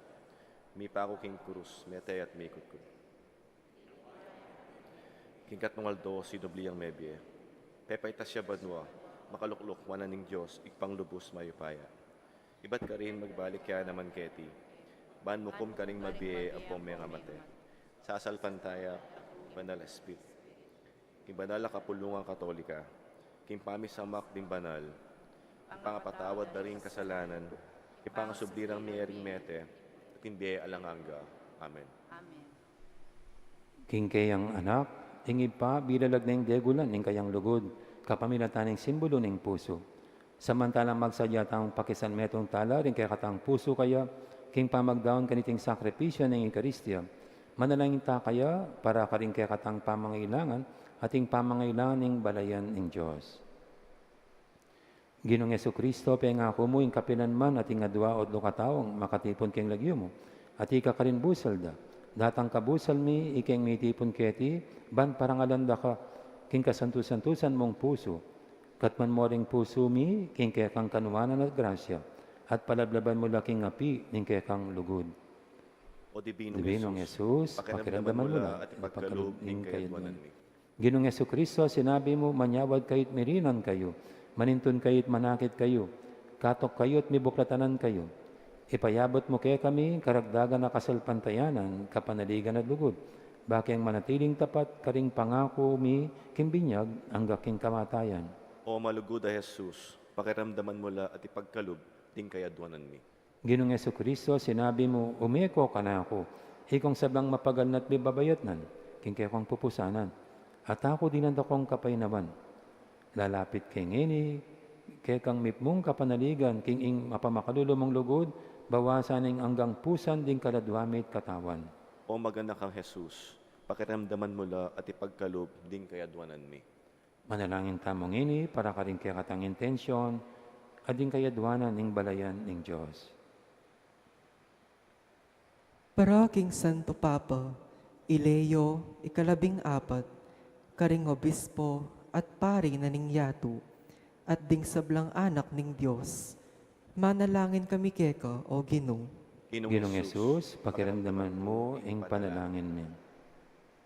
mipaku king krus, mete at mikutkut. King katlung aldo, sinubli yang mebie, pepaitas ya banua, makalukluk wanan ning Dios, Ibpang lubus mayupaya. Ibat karin magbalik ya naman keti, ban mukum karing mabie ampon mengamate. Sasalpantaya, Banal a Espiritu, king banal a kapulungan Katolika, king pamisamak ding banal, king pangapatawad da ring kasalanan, king pangasubli rang mie ring mete, at king bie alang angga. Amen. Amen. King keyang Anak, ing Ibpa, bilalag na ing degulan ning kayang lugud, kapamilatan ning simbolu ning pusu. Samantalang magsadya tang pakisan metung tala ring kekatang pusu kaya, king pamagdaun kaniting sakripisyu ning Eukaristia, manalangin ta kaya para karing kekatang pamangailangan at ing pamangailangan ning balayan ning Dios. Ginung Jesucristo, pengaku mu ing kapilan man at ing adua o tlu kataung makatipun king lagyu mu, at ika karin busal da. Datang kabusal mi, ikeng mitipun keti, ban parangalan da ka king kasantu-santusan mung pusu. Katman mo ring pusu mi king kekang kanuanan at grasya, at palablaban mu la king api ning kekang lugud. O Dibinong Jesus, pakiramdaman mu la at ipagkalub ning kayadwanan mi. Ginung Jesucristo, sinabi mu, manyawad kayu't mirinan kayu, manintun kayu't manakit kayu, katok kayu't mibuklatanan kayu. Ipayabut mu kekami karagdagan a kasalpantayanan, kapanaligan at lugud, ba keng manatiling tapat karing pangaku mi king binyag angga king kamatayan. O malugud a Jesus, pakiramdaman mu la at ipagkalub ding kayadwanan mi. Ginung Jesucristo, sinabi mu, ume ko kanaku, ikong sablang mapagal na't mibabayatnan king kekong pupusanan, at aku dinan da kong kapaynawan. Lalapit ke ngeni kekang mipnung kapanaligan king ing mapamakalulu mung lugud, bawasan ing anggang pusan ding kaladwa mi't katawan. O maganakang Jesus, pakiramdaman mu la at ipagkalub ding kayadwanan mi. Manalangin tamu ngeni para karing kekatang intensyon at ding kayadwanan ning balayan ning Dios. Para king Santo Papa, i Leo ikalabing apat, karing obispo at pari na ning yatu, at ding sablang anak ning Dios, manalangin kami keka, O Ginu. Ginung Jesus, pakiramdaman mu ing panalangin mi.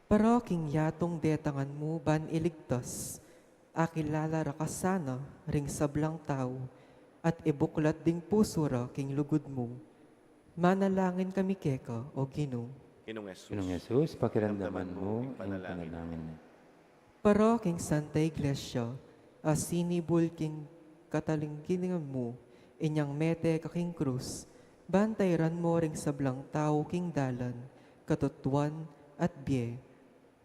Para king yatung detangan mu ban iligtas, akilala ra ka sana ring sablang tau, at ibuklat ding pusu ra king lugud mu. Manalangin kami keka, O Ginu. Ginung Jesus, pakiramdaman mu ing panalangin mi. Para king Santa Iglesia, a sinibul king katalingkiningan mu, inyang mete ka king krus, ban tairan mu ring sablang tau king dalan, katutuan at bie.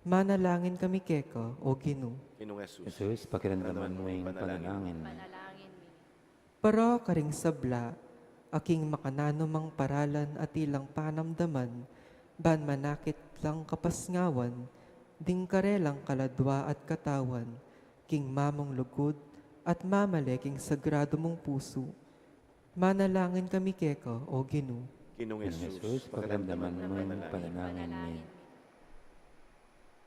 Manalangin kami keka, O Ginu. Ginung Jesus, pakiramdaman mu ing panalangin mi. Para karing sabla, a king makananumang paralan at ilang panamdaman, ban manakit lang kapasngawan, ding karelang kaladwa at katawan, king mamung lugud, at mamale king sagrado mung pusu. Manalangin kami keka, O Ginu. Ginung Jesus, pakiramdaman mu ing panalangin mi.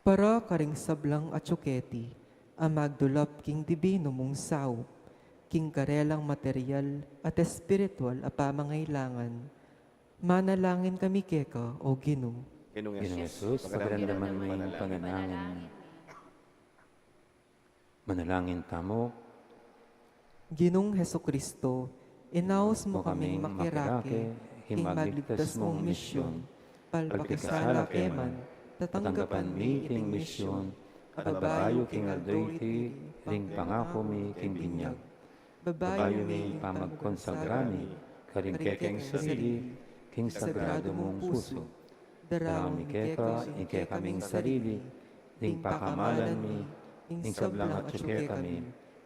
Para karing sablang atiu keti, a magdulap king dibinu mung saup, king karelang material at espiritual a pamangailangan, manalangin kami keka, O Ginu. Ginung Jesus, pakiramdaman mu ing panalangin mi. Manalangin tamu. Ginung Jesucristo, inaus mu kaming makirake king magligtas mung misyon, palpakisala ke man, tatanggapan mi iting misyon, at bayu king aldo iti ring pangaku mi king binyag. Bayu mi pamagkonsagra mi karing kekeng sarili king sagrado mung pusu. Daraun mi keka ing kekaming sarili, ding pakamalan mi, ing sablang atiu kekami,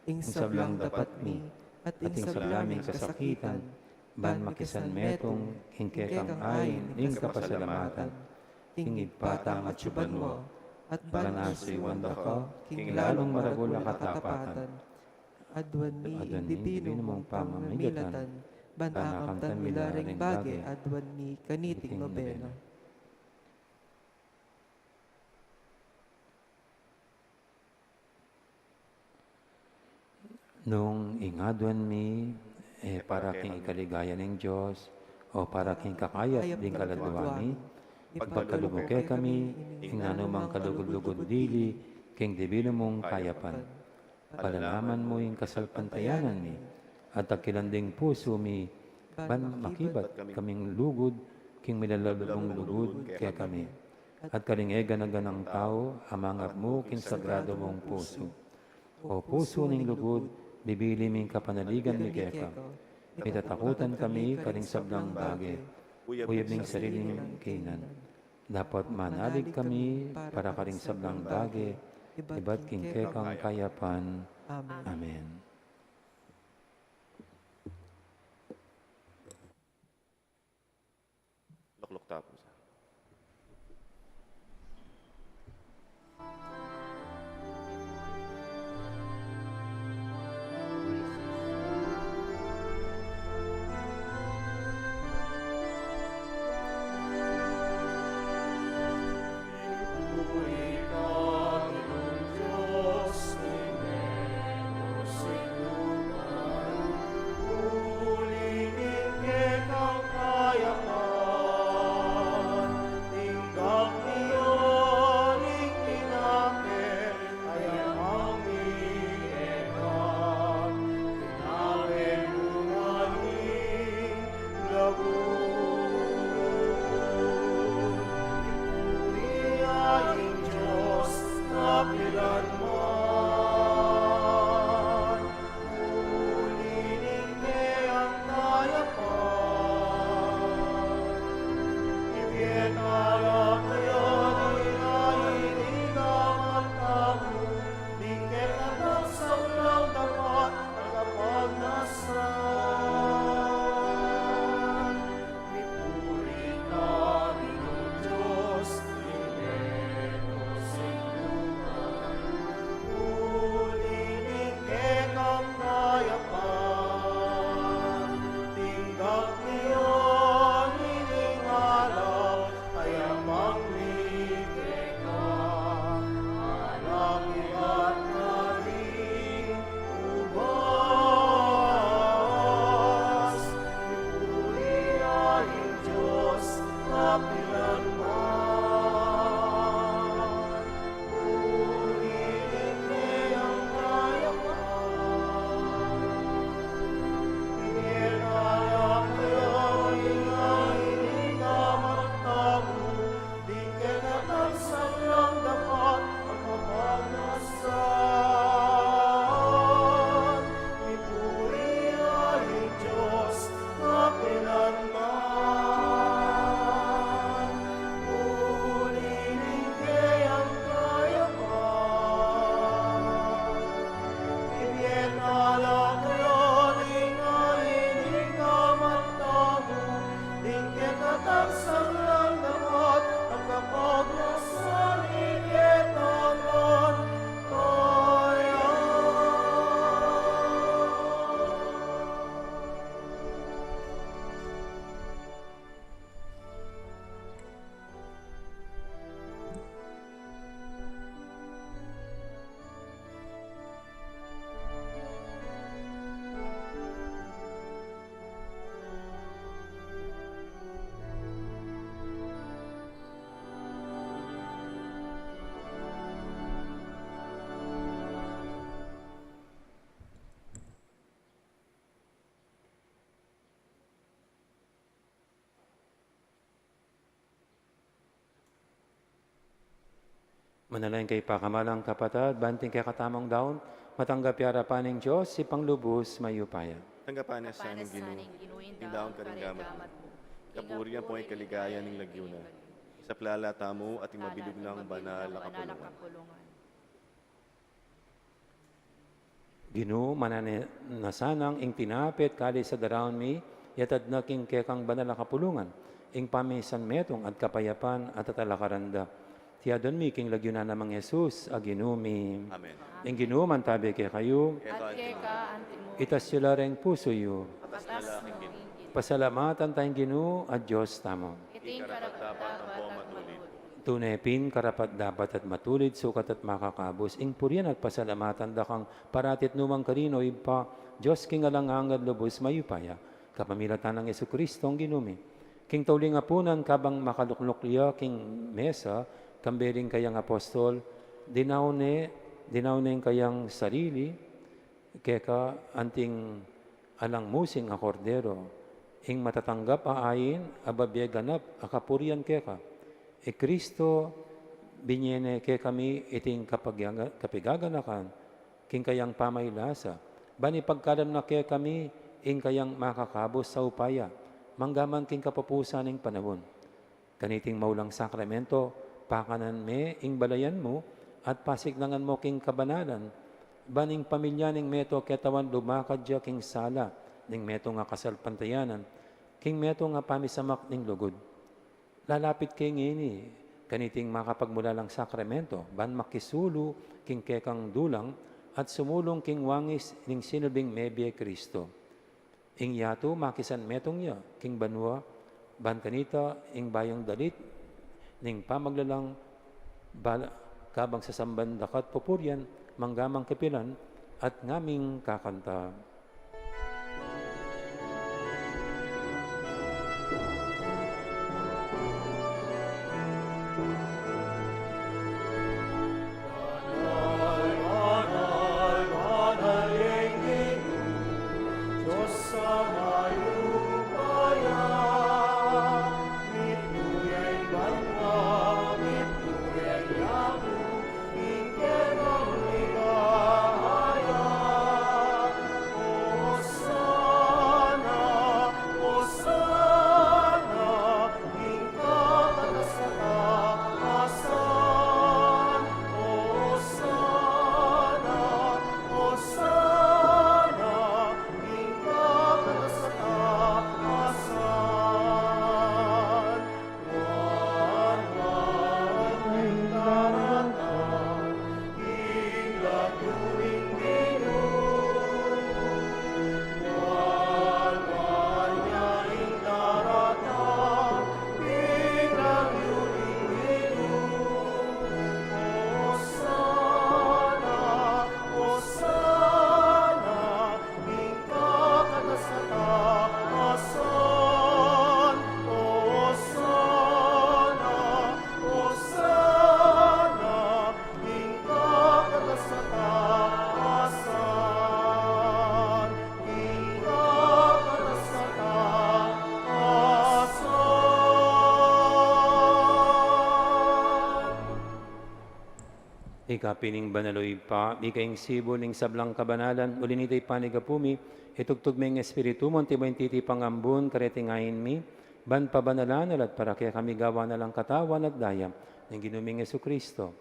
ing sablang dapat mi, at ing sabla ming kasakitan, ban makisanmetung king kekang ain ing kapasalamatan, king Ibpa tang atiu banua, at ban asuyuan da ka king lalung maragul a katapatan. Aduan mi ing dibinu mung pamamilatan, ban akamtan mi la ring bage aduan mi kaniting nobena. Nung ing aduan mi, e para king ikaligaya ning Dios, o para king kakayap ding kaladwa mi, ipagkalub mu kekami ing nanumang kalugud-lugud dili king dibinu mung kayapan. Palalaman mu ing kasalpantayanan mi, at takilan ding pusu mi, ban makibat kaming lugud king milalub mung lugud kekami, at karing e gana-ganang tau a mangap mu king sagrado mung pusu. O pusu ning lugud, bibili ming kapanaligan mi keka. Mitatakutan kami karing sablang bage, uyab ning sariling kinan. Dapot manalig kami para karing sablang bage, ibat king kekang kayapan. Amen. Lukluk tamu sa. kapilan man. Uli ning kekang kayapan, ibie na la kaya ning ain ing mata mu, ding kekatang sablang dapat at kapagnasan. Mipuri ka, Ginung Dios ning meto king luma, uli ning kekang kayapan, tinggap mi ya ning alak a yamang mi keka, alak ibat na ring ubas. Mipuri ya ing Dios kapilan man. Uli ning kekang kayapan, ibie na la kaya ning ain ing mata mu, ding kekatang sablang dapat at kapagnasan. Mipuri ya ing Dios kapilan man. Uli ning kekang kayapan, ibie na la kaya ning ain ing mata mu, ding kekatang sablang dapat at kapagnasan, ibie na la kaya. Manalangin kayu, pakamalan kung kapatad, ban iting kekatamung daun matanggap ya arapan ning Dios, Ibpang lubus mayupaya. Tanggapan na sana ning Ginu ing daun karing gamat mu, king kapurian ampong king kaligayan ning lagyu na. Isaplala tamu at ing mabilug nang banal a kapulungan. Ginu, mananu na sanang ing tinape at kalis a daraun mi, yatad na king kekang banal a kapulungan, ing pamisan metung at kapayapan a tatalakaran da. Iti adwan mi king lagyu na nang Jesus a Ginu mi. Amen. Ing Ginu mantabi kekayu. At keka antimu. Itas yu la ring pusu yu. Patas mu king Ginu. Pasalamatan taya ing Ginu a Dios tamu. Iti ing karapat-dapat ampong matulid. Tune pin karapat-dapat at matulid, sukat at makakabus, ing purian at pasalamatan da kang parati at nukarin man, O Ibpa, Dios king alang angga at lubus mayupaya, kapamilatan nang Jesucristo a Ginu mi. King tauling apunan, kabang makalukluk ya king mesa, kambe ring kayang apostol, dinaun ne, dinaun ne ing kayang sarili, keka anting alang musing a Kordero, ing matatanggap a ain a babie ganap a kapurian keka. I Cristo, binie ne kekami iting kapagyaga-, kapigaganakan king kayang pamailasa, ban ipagkalam na kekami ing kayang makakabus a upaya, manggaman king kapupusan ning panaun. Kaniting maulang sakramento, pakanan me ing balayan mu, at pasiklangan mu king kabanalan, ban ing pamilya ning meto ketawan lumakad ya king sala ning metung a kasalpantayanan, king metung a pamisamak ning lugud. Lalapit ke ngeni kaniting makapagmulalang sakramento, ban makisulu king kekang dulang at sumulung king wangis ning sinubling mebie Cristo. Ing yatu makisan metung ya king banua, ban kanita ing bayung dalit ning pamaglalang bal-, kabang sasamban da ka at pupurian, manggaman kapilan at ngaming kakanta. Ika pin ing banal, o Ibpa, ika ing sibul ning sablang kabanalan, uli nita ipanyawad mi, itubud me ing Espiritu mu, anti mo ing titipang ambun, kareting ain mi, ban pabanalan na la at para kekami gawan na lang katawan at daya ning Ginu ming Jesucristo.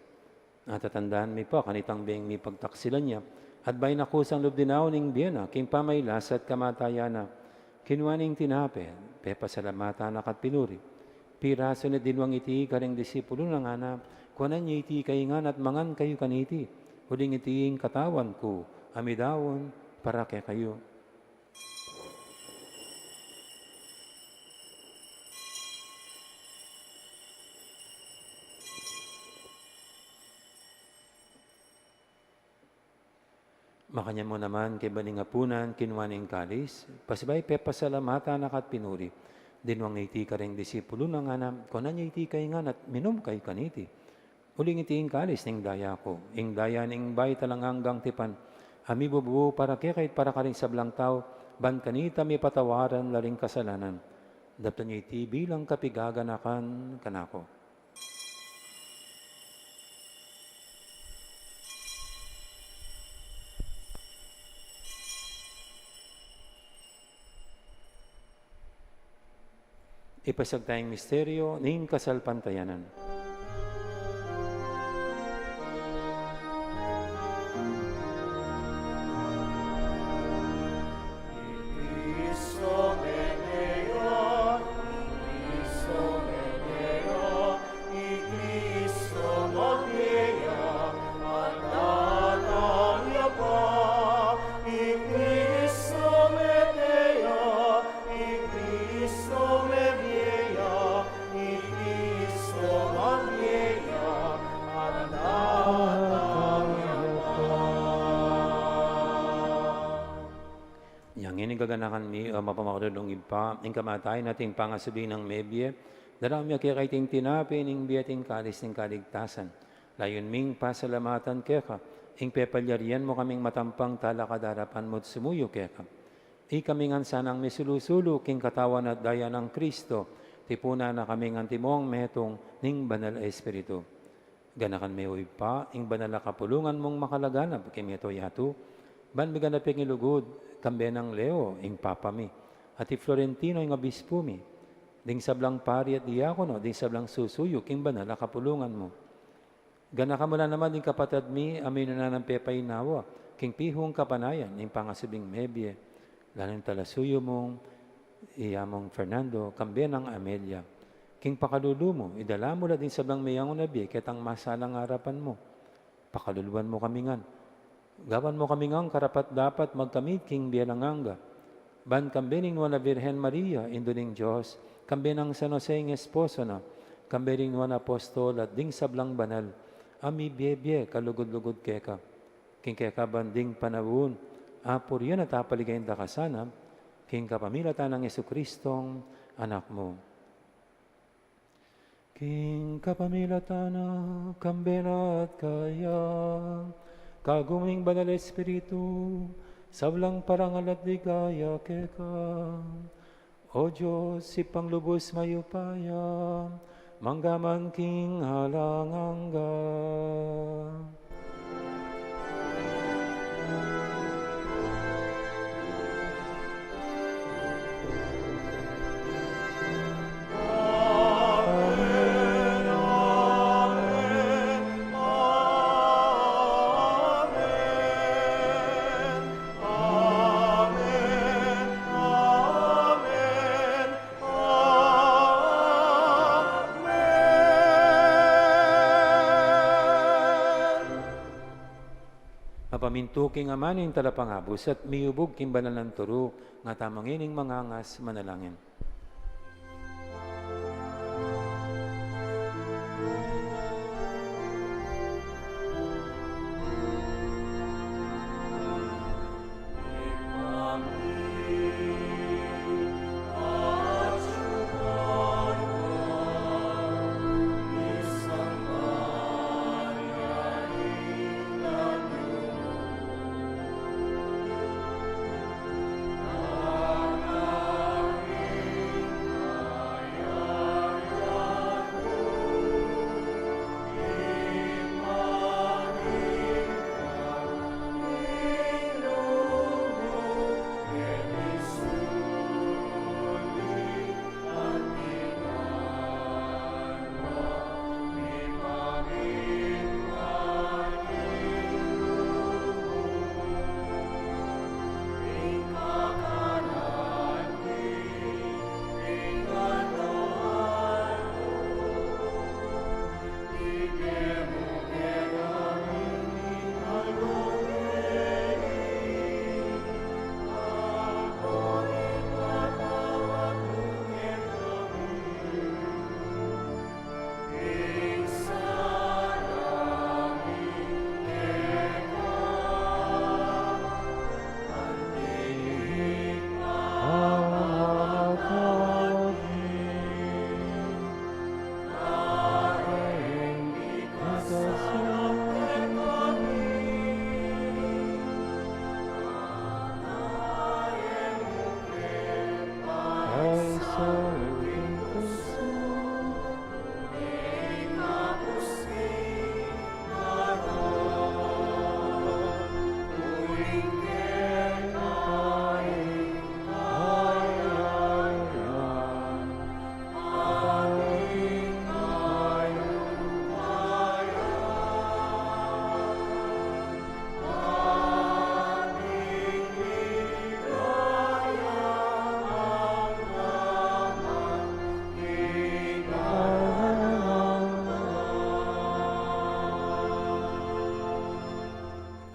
At tatandaan mi pa, kanitang beng mipagtaksilan ya, at bayu na kusang lub dinaun ing bie na, king pamagkasakit at kamatayan na, kinua ne ing tinape, pepasalamatan na ka at pinuri. Pirasu ne at dinwang iti karing disipulu na, ngana, kuanan ye iti kayu ngan at mangan kayu kaniti, uling iti ing katawan ku, a midaun para kekayu. Makanyan mu naman kaybat ning apunan, kinua ne ing kalis, pasibayu pepasalamatan na ka at pinuri. Dinwang ne iti karing disipulu na, ngana, kuanan ye iti kayu ngan at minum kayu kaniti, uling iti ing kalis ning daya ku, ing daya ning bayu at alang anggang tipan, a mibubu para kekayu at para karing sablang tau, ban kanita mipatawaran la ring kasalanan. Daptan ye iti bilang kapaganakan kanaku. Ipasiag taya ing misteryu ning kasalpantayanan. Inya ngeni gaganakan mi, o mapamakalulung Ibpa, ing kamatayan at ing pangasubli nang mebie, daraun mi keka iting tinape ning bie at ing kalis ning kaligtasan. Layun ming pasalamatan keka ing pepalyarian mu kaming matampang talakad king arapan mu at sumuyu keka. Ikami ngan sanang misulu-sulu king katawan at daya nang Kristo, tipunan na kaming antimong metung ning Banal a Espiritu. Ganakan me, o Ibpa, ing banal a kapulungan mung makalaganap king mabilug a yatu, ban miganap ya king lugud, kambe nang Leo, ing Papa mi, at i Florentino, ing Obispu mi, ding sablang pari at diakono, ding sablang susuyu king banal a kapulungan mu. Ganakan mu la naman ding kapatad mi a minuna nang pepainawa king pihung kapanayan ning pangasubling mebie, lalu ning talasuyu mung i Among Fernando, kambe nang Amelia. King pakalulu mu, idala mu la ding sablang meyangu na bie ketang masalang arapan mu. Pakaluluan mu kami ngan. Gawan mu kami ngan karapat-dapat magkamit king bie alang angga. Ban kambe ning Nuan a Virgen Maria, Indu ning Dios, kambe nang San Jose ing esposo na, kambe ning Nuan a Apostol at ding sablang banal a mibie-bie kalugud-lugud keka. King keka ban ding panaun, apurian at apaligayan da ka sana, king kapamilatan nang Jesucristong Anak mu. King kapamilatan na, kambe na at kaya, kagum ning Banal a Espiritu, sablang parangal at ligaya keka. O Dios, Ibpang lubus mayupaya, mangga man king alang angga. Amen. Mapamintu king Ama ning Talapangabus at miubug king banal nang turu, nga tamu ngening mangangas manalangin.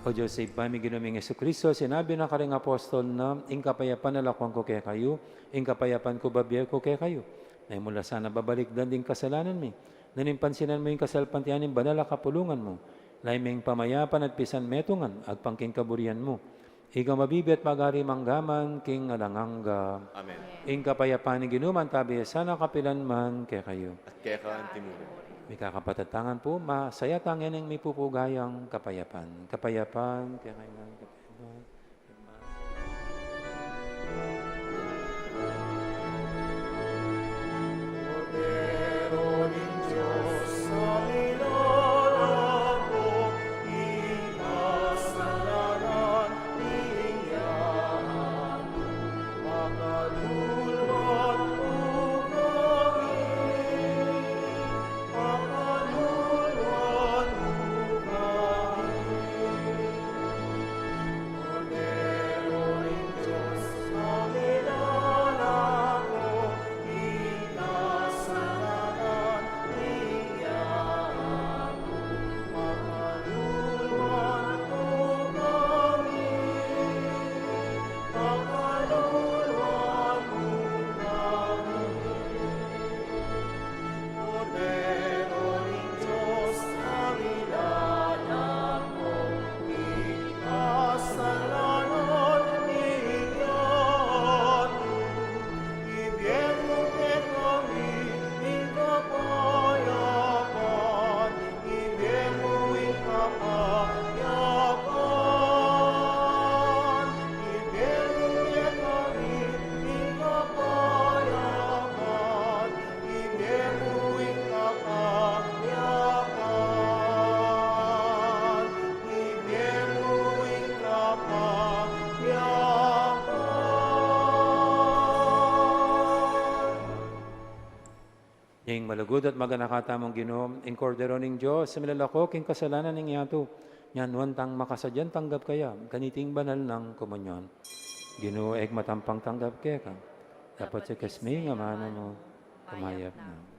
O Dios, Ibpa mi, Ginu ming Jesucristo, sinabi na karing apostol na, "Ing kapayapan lalakwan ku kekayu, ing kapayapan ku bibie ku kekayu." Nune mu la sana babalikdan ding kasalanan mi, nune pansinan mu ing kasalpantayanan ning banal a kapulungan mu, lalu meng pamayapan at pisanmetungan, agpang king kaburian mu. Ika mabibie at magari mangga man king alang angga. Amen. Ing kapayapan ning Ginu mantabi sana kapilan man kekayu. At keka antimurin. Mikakapatad tang ampo, masaya tang ngeni mipupugayan kapayapan. Kapayapan, kekayu ngan, kapayapan. Ing malugud at maganaka tamung Ginu, ing Kordero ning Dios, a milalako king kasalanan ning yatu, nuan tang makasadyang tanggap kaya kaniting banal nang komunyon. Ginu, e ku matampang tanggap keka, dapot sa ikasme ing amanu mu, kumayap na.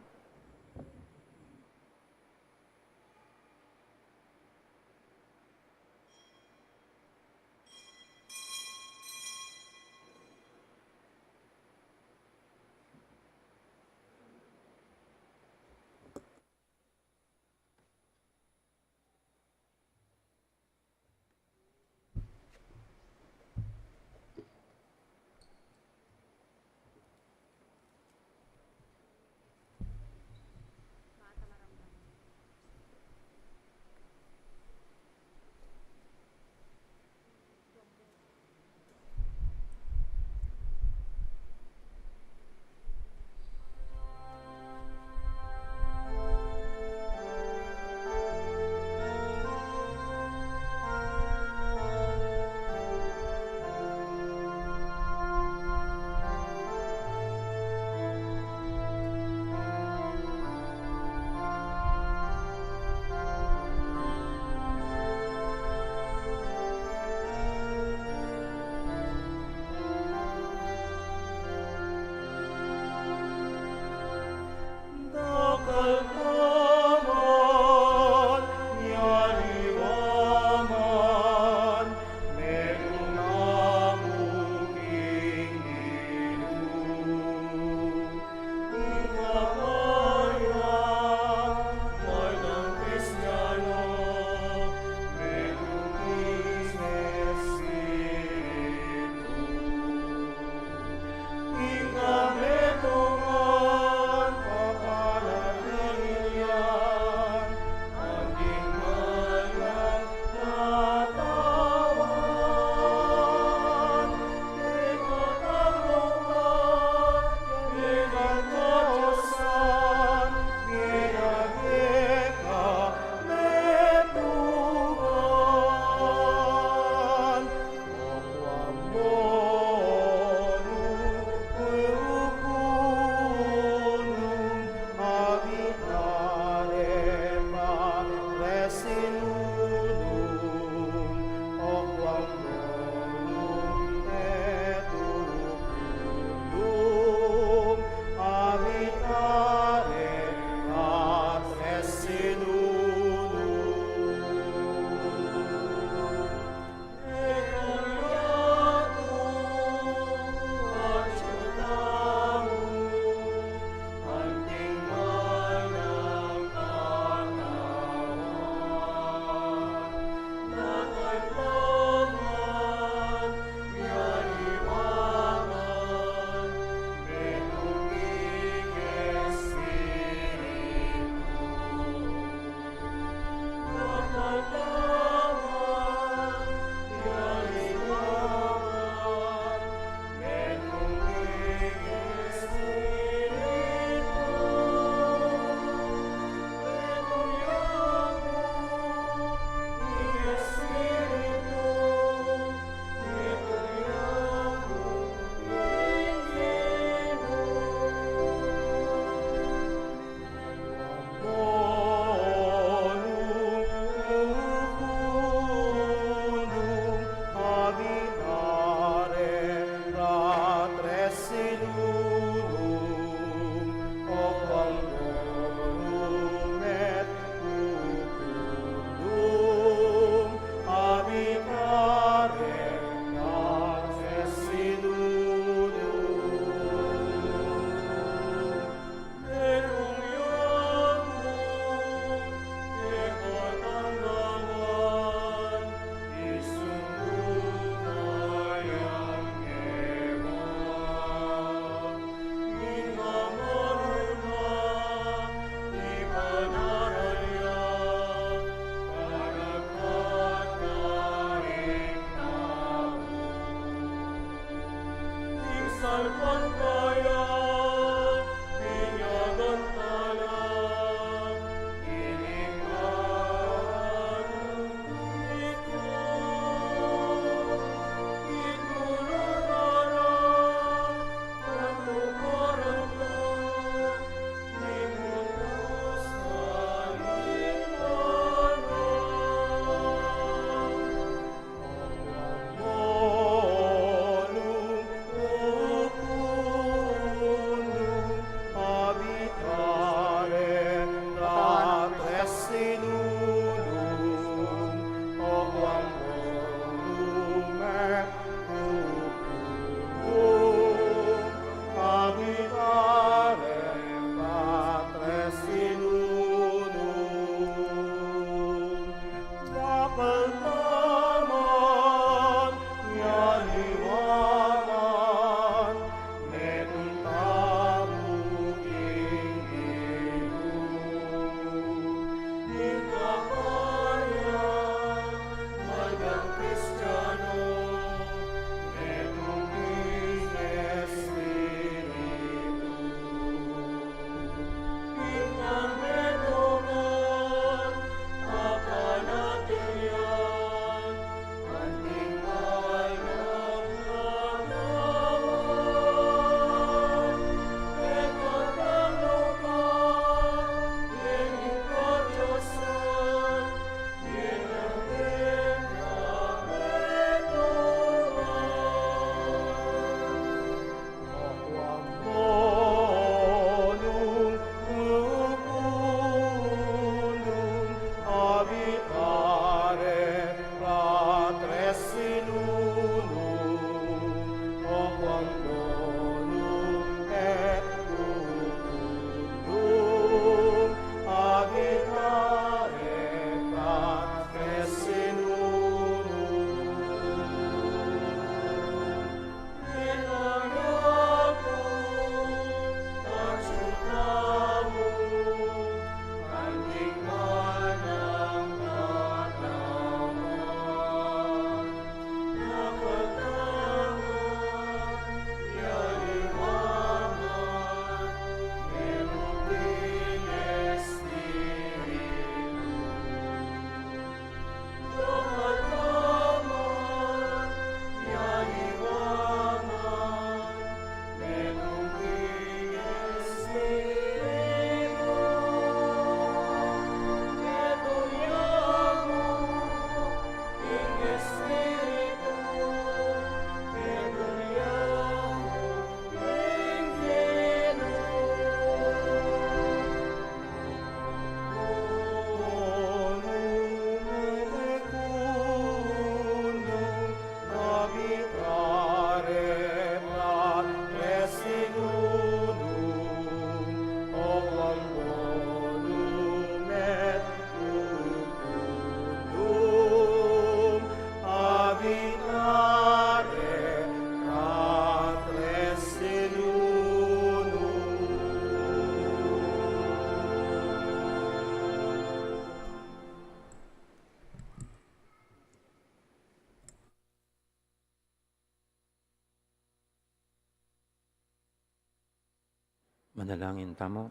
Manalangin tamu.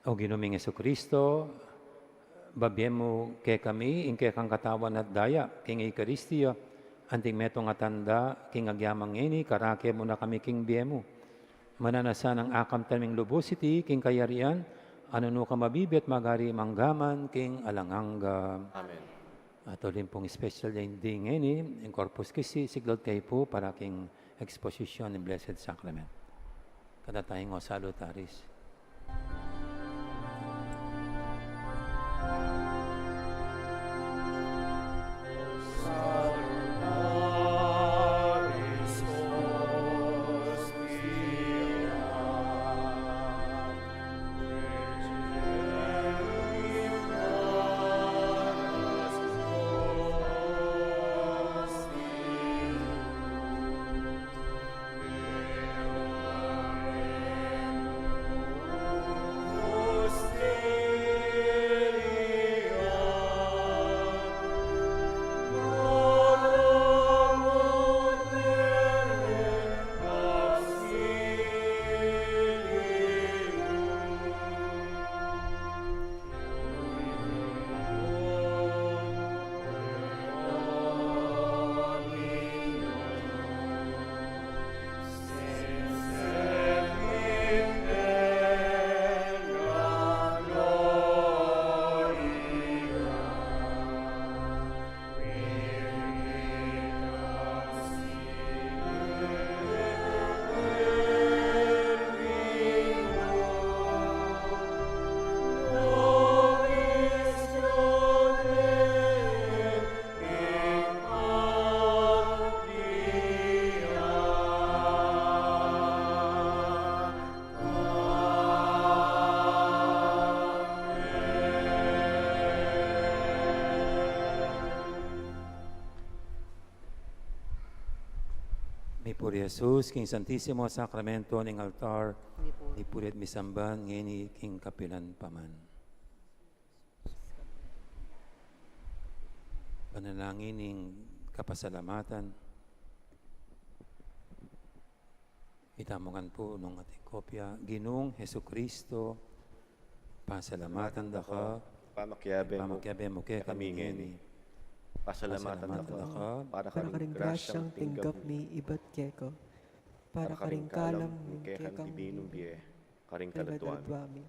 O Ginu ming Jesucristo, babie mu kekami ing kekang katawan at daya king Eukaristia, anting metung a tanda king agyamang ini, karake mu na kami king bie mu. Mananu na sanang akamtan ming lubus iti king kayarian, a nung nukarin mabibie at magari mangga man king alang angga. Amen. At uling pung special day ngeni, ing Corpus Christi, siklaud kayu pu para king exposition ning Blessed Sacrament. Kada tayong o Salutaris. Mipuri Jesus king Santisimo Sakramento ning altar, mipuri at misamban ngeni king kapilan pa man. Panalangin ning kapasalamatan. Itamu ngan pu nung ating kopya. Ginung Jesucristo, pasalamatan da ka, pamakiabe mu kekami ngeni. Pasalamatan da ka para karing grasyang tinggap mi ibat keka, para karing kalam ning kekang dibinung bie karing kaladua mi,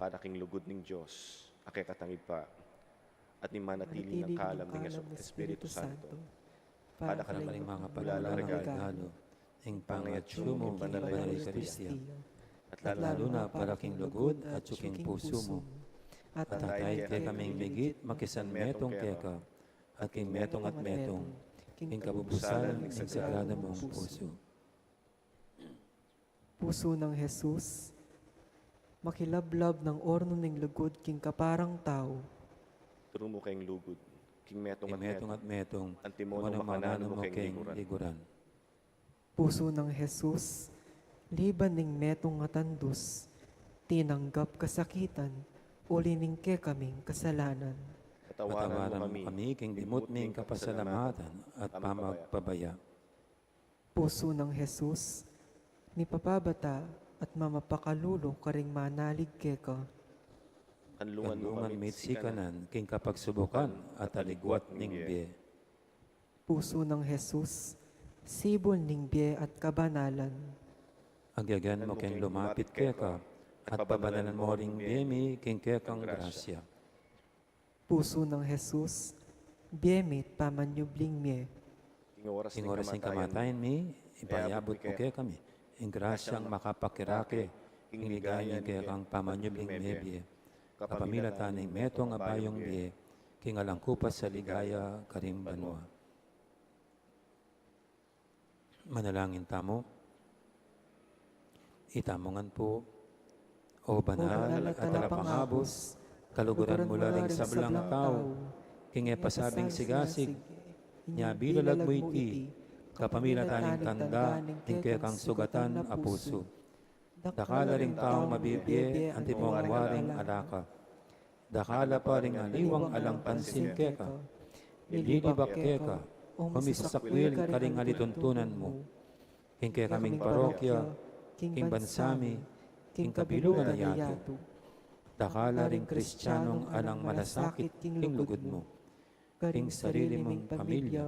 para king lugud ning Dios a kekatang Ibpa, at ning manatili nang kalam ning Espiritu Santo, para karing mangapagmulalang regalo ning pangatsu mu king Banal a Eukaristia, at lalu na para king lugud at king pusu mu, at atin kekaming migit makisanmetung keka, at king metung at metung, king kabubusalan ning Sagrada mung Pusu. Pusu nang Jesus, makilablab nang ornu ning lugud king kaparang tau. Turu mu keng lugud king metung at metung, antimo nung makananu mu keng liguran. Pusu nang Jesus, liban ning metung at andus, tinanggap kasakitan, uli ning kekaming kasalanan. Patawaran mu kami king dimut ming kapasalamatan at pamagpabaya. Pusu nang Jesus, mipapabata at mamapakalulu karing manalig keka. Kanlungan mu mi't sikanan king kapagsubukan at aliwat ning bie. Pusu nang Jesus, sibul ning bie at kabanalan. Agyagan mu keng lumapit keka, at pabanalan mu ring bie mi king kekang grasya. Pusu nang Jesus, bie mi't pamanyubling mie. King oras ning kamatayan mi, ipayabut mu kekami ing grasyang makapakirake king ligaya ning kekang pamanyubling mie bie, kapamilatan ning metung a bayung bie king alang kupas a ligaya karing banua. Manalangin tamu. Itamu ngan pu. O banal at talapangabus, kaluguran mu la ring sablang tau, king e pasabing sigasig, inya bilalag mu iti kapamilatan ning tanda ning kekang sugatan a pusu. Dakal a ring taung mabibie antimo ngang waring alaka. Dakal a pa ring aliwang alang pansin keka. Mililibak keka, o misasakwil karing alituntunan mu, king kekaming parokya, king bansa mi, king kabilungan a yatu. Dakal la ring Kristianong alang malasakit king lugud mu, king sarili mung pamilya,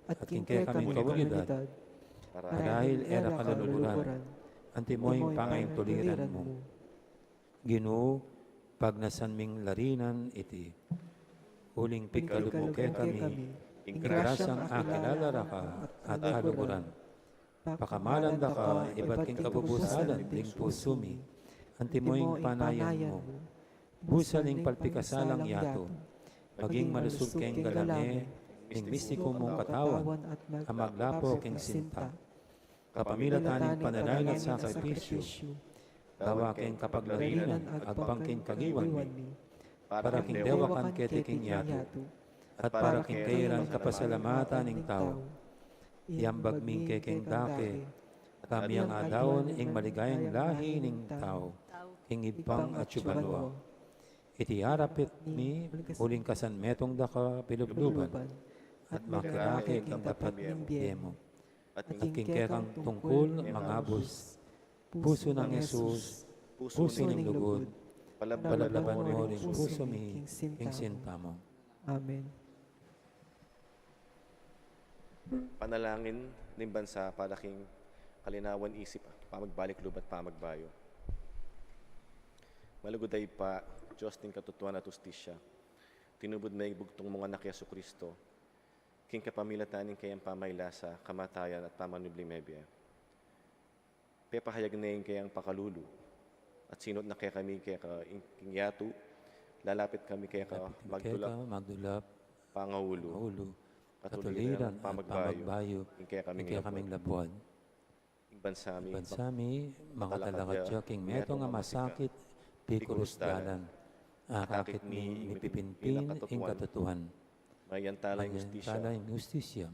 at king kekaming komunidad. Marahil e ra ka luluguran, antimo ing pangaintuliran mu. Ginu, pagnasan ming larinan iti. Uling pigkalub mu kekami ing grasyang akilala ra ka at aluguran. Pakamalan da ka ibat king kabubusalan ding pusu mi, antimo ing panayan mu. Busal ing palpikasalang yatu, maging malusug keng galame ning mistiku mung katawan a maglapo keng sinta. Kapamilatan ning panalangin at sakripisyu, gawa keng kapaglarinan agpang king kagiwan mi, para king dewakan keti king yatu, at para king kairan kapasalamatan ning tau. Iambag mi kekeng dake, kambe ing adaun ing maligayang lahi ning tau, king ibpang atiu banua. Iti arapit mi, uling kasan metung da ka pilubluban, at makirake king dapat ning bie mu. At king kekang tungkul mangabus, pusu nang Jesus, pusu ning lugud, palablaban mu ring pusu mi, king sinta mu. Amen. Panalangin ning bansa para king kalinawan isip, pamagbalik lub at pamagbayu. Malugud a Ibpa, Dios ning katutuan at hustisya, tinubud me ing bugtung mung Anak, Jesucristo, king kapamilatan ning keyang pamailasa, kamatayan at pamanubling mebie. Pepahayag ne ing keyang pakalulu, at sinut na kekami keka ing, ing yatu, lalapit kami keka, magdulap, magdulap, pangaulu, pangaulu, katuliran, katuliran at pamagbayu, pamagbayu, ing kekaming, ing kekaming labuad. Ing bansa mi, bansa mi, makatalakad ya king metung a masakit, pikurus dalan. Akakit mi, mipipinpin ing katutuan. Mayan tala ing hustisya. Mayan tala ing hustisya.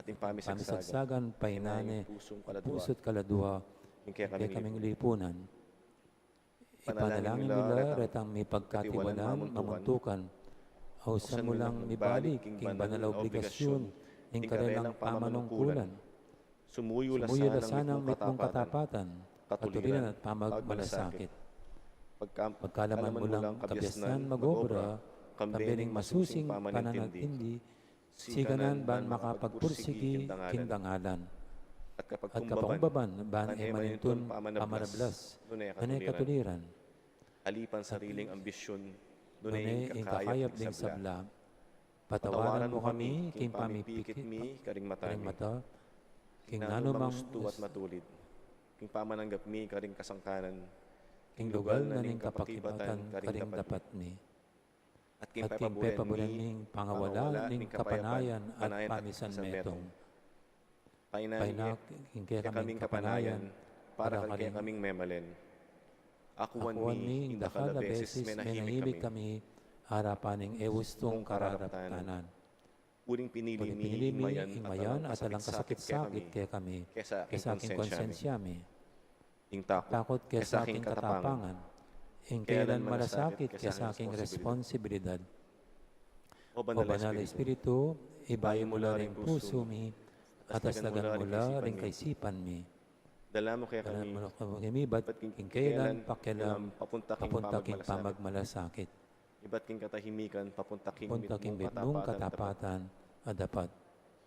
At ing pamisagsagan, pamisagsagan, painane, pusung kaladua, pusu't kaladua, ing kekaming, ing kekaming lipunan. Ipanalangin mu la retang mipagkatiwalan mamuntukan. Ausan mu lang mibalik king banal a obligasyun ning karelang pamanungkulan. Sumuyu la sanang mitmung katapatan, katuliran at pamagmalasakit. Pagkalaman mu lang kabiasnan mag-obra, kambe ning masusing pananatindi, siganan ban makapagpursigi king dangalan. At kapagpakumbaba ban e manintun pamanablas, nune katuliran. Alipan sariling ambisyun, nune ing kakayap ding sabla. Patawaran mu kami king pamipikit mi karing mata, king nanumang ustu at matulid, king pamananggap mi karing kasangkanan, king lugal na ning kapakibatan karing dapat mi. At king pepaburen ming pangawala ning kapanayan at pamisan metung. Paina king kekaming kapanayan, para king kekaming memalen. Akuan mi ing dakal a beses menahimik kami, arapan ning e ustung kararaptanan. Uling pinili mi ing mayan at alang kasakit-sakit kekami, kesa king konsensya mi. Ing takut, takut kesa king katapangan. Ing kailan malasakit kesa king responsibilidad. O Banal a Espiritu, ibayu mu la ring pusu mi, at aslagan mu la ring kaisipan mi. Dala mu kekami, dala mu kekami ibat king kailan pakialam papunta king pamagmalasakit. Ibat king katahimikan papunta king mitmung katapatan a dapat.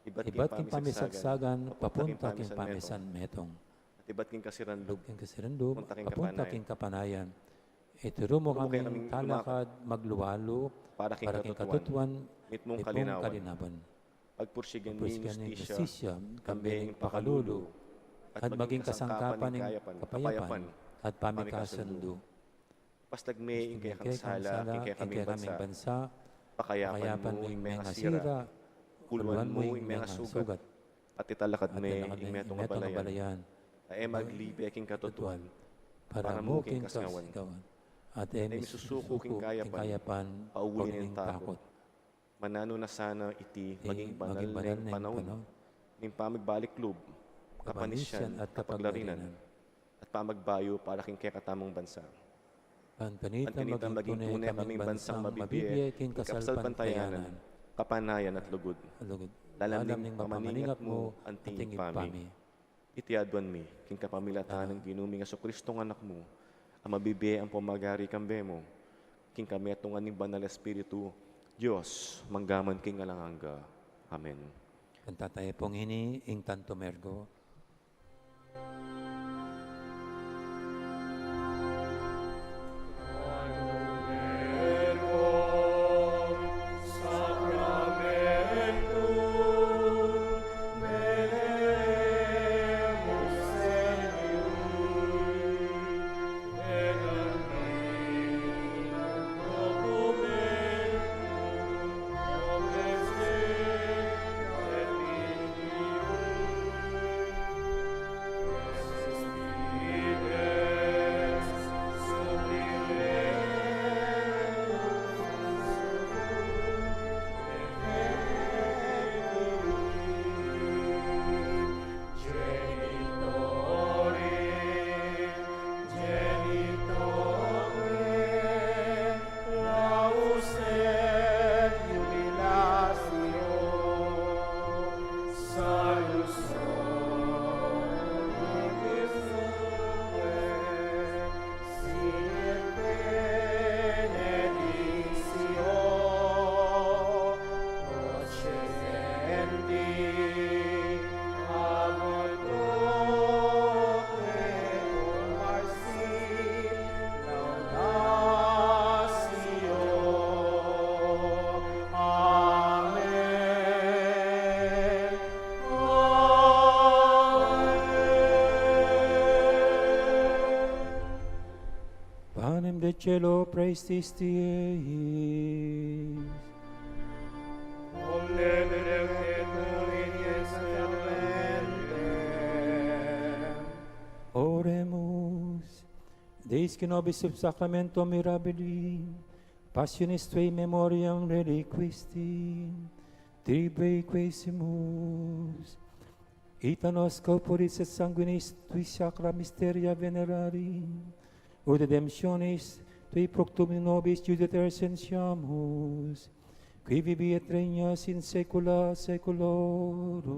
Ibat king pamisagsagan papunta king pamisan metung. At ibat king kasiranlub, ibat king kasiranlub, papunta king kapanayan. Ituru mu kaming talakad maglualu para king katutuan, mitmung kalinawan. Pagpursigan mi ing hustisya, kambe ing pakalulu, at maging kasangkapan ning kapayapan at pamikasundu. Paslag me ing kekang sala king kekaming bansa. Pakayapan mu ing mengasira. Kulwan mu ing mengasugat. At italakad me ing metung a balayan a e maglibe king katutuan para mu king kasingawan. At e misusuku king kayapan pauli ning takut. Mananu na sana iti maging banal neng panaun ning pamigbalik lub, kapanisian at kapaglarinan, at pamagbayu para king kekatamung bansa. Ban kanita maging tune kaming bansang mabibie king kasalpantayanan, Kapanayan at lugud. Lugud. Lalam ning pamaningat mu, anting ibpa mi. Iti aduan mi, king kapamilatan nang Ginu ming Jesucristo nga Anak mu, a mabibie ampong magari kambe mu, king kametungan ning Banal Espiritu, Dios, mangga man king alang angga. Amen. Kanta tayu pung ini ing Tantum Ergo. Panem de celo, praestis tus eis. Omne benedictum in excellentem. Oremus. Deis qui nobis sub sacramentum mirabilim passionis tuae memoriam reliquisti, tribuequesimus. Ita nos corporis et sanguinis tui sacra mysteria venerari, ut redemptionis tui fructum nobis iudite recensiamus, qui vivi et regnas in saecula saeculorum.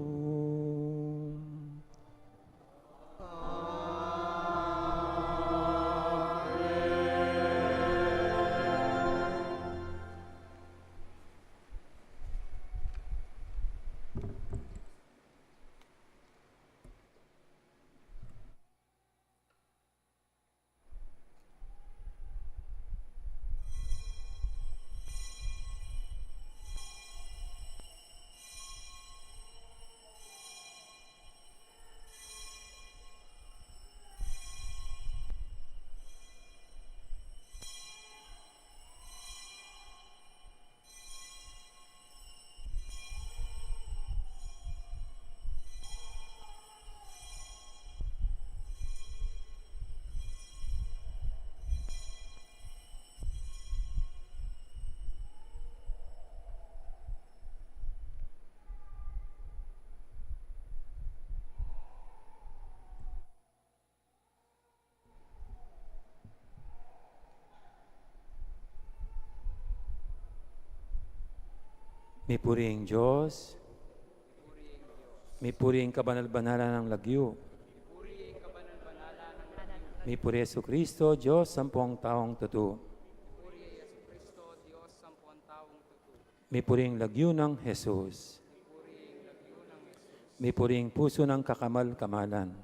Mipuri ing Dios. Mipuri ing kabanal-banalan nang lagyu. Mipuri Jesucristo, Dios ampong taung tutu. Mipuri ing lagyu nang Jesus. Mipuri ing pusu nang kakamal-kamalan.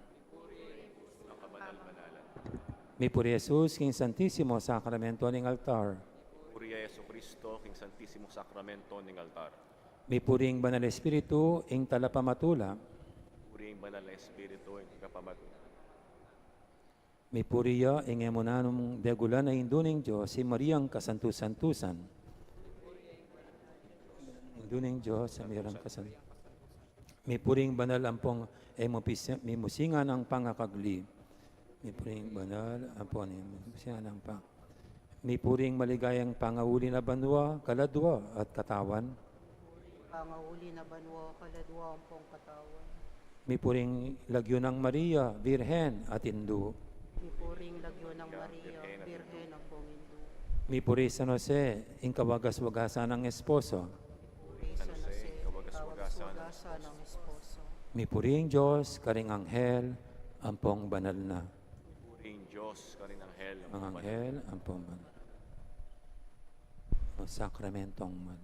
Mipuri Jesus king Santisimo Sakramento ning altar. Mipuri ya Jesucristo king Santisimo Sakramento ning altar. Mipuri ing Banal Espiritu ing talapamatula. Mipuri ing Banal Espiritu ing tagapamatula. Mipuri ya ing e mu nanung degulan a Indu ning Dios, i Mariang kasantu-santusan. Indu ning Dios, i Mariang kasan-, mipuri ing banal ampong e mu pis-, mimusingan nang pangakagli. Mipuri ing banal ampong e mu mimusingan nang pang-, mipuri ing maligayang pangauli na banua, kaladua, at katawan. Pangauli na banua, kaladua ampong katawan. Mipuri ing lagyu nang Maria, Birhen at Indu. Mipuri ing lagyu nang Maria, Birhen ampong Indu. Mipuri San Jose, ing kawagas-wagasan nang esposo. Mipuri Sana ang esposo. Mipuri ing Dios karing anghel ampong banal na. Mipuri ing Dios karing anghel ampong banal na. Ang anghel ampong banal. Ang sakramentong man.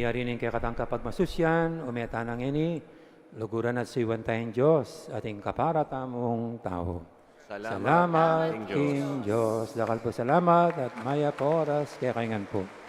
Mayari ning kekatang kapagmasusyan, ume tana ngeni, luguran at suyuan taya ing Dios at ing kapara tamung tau. Salamat king Dios. Dakal pung salamat at mayap a oras kekayu ngan pu.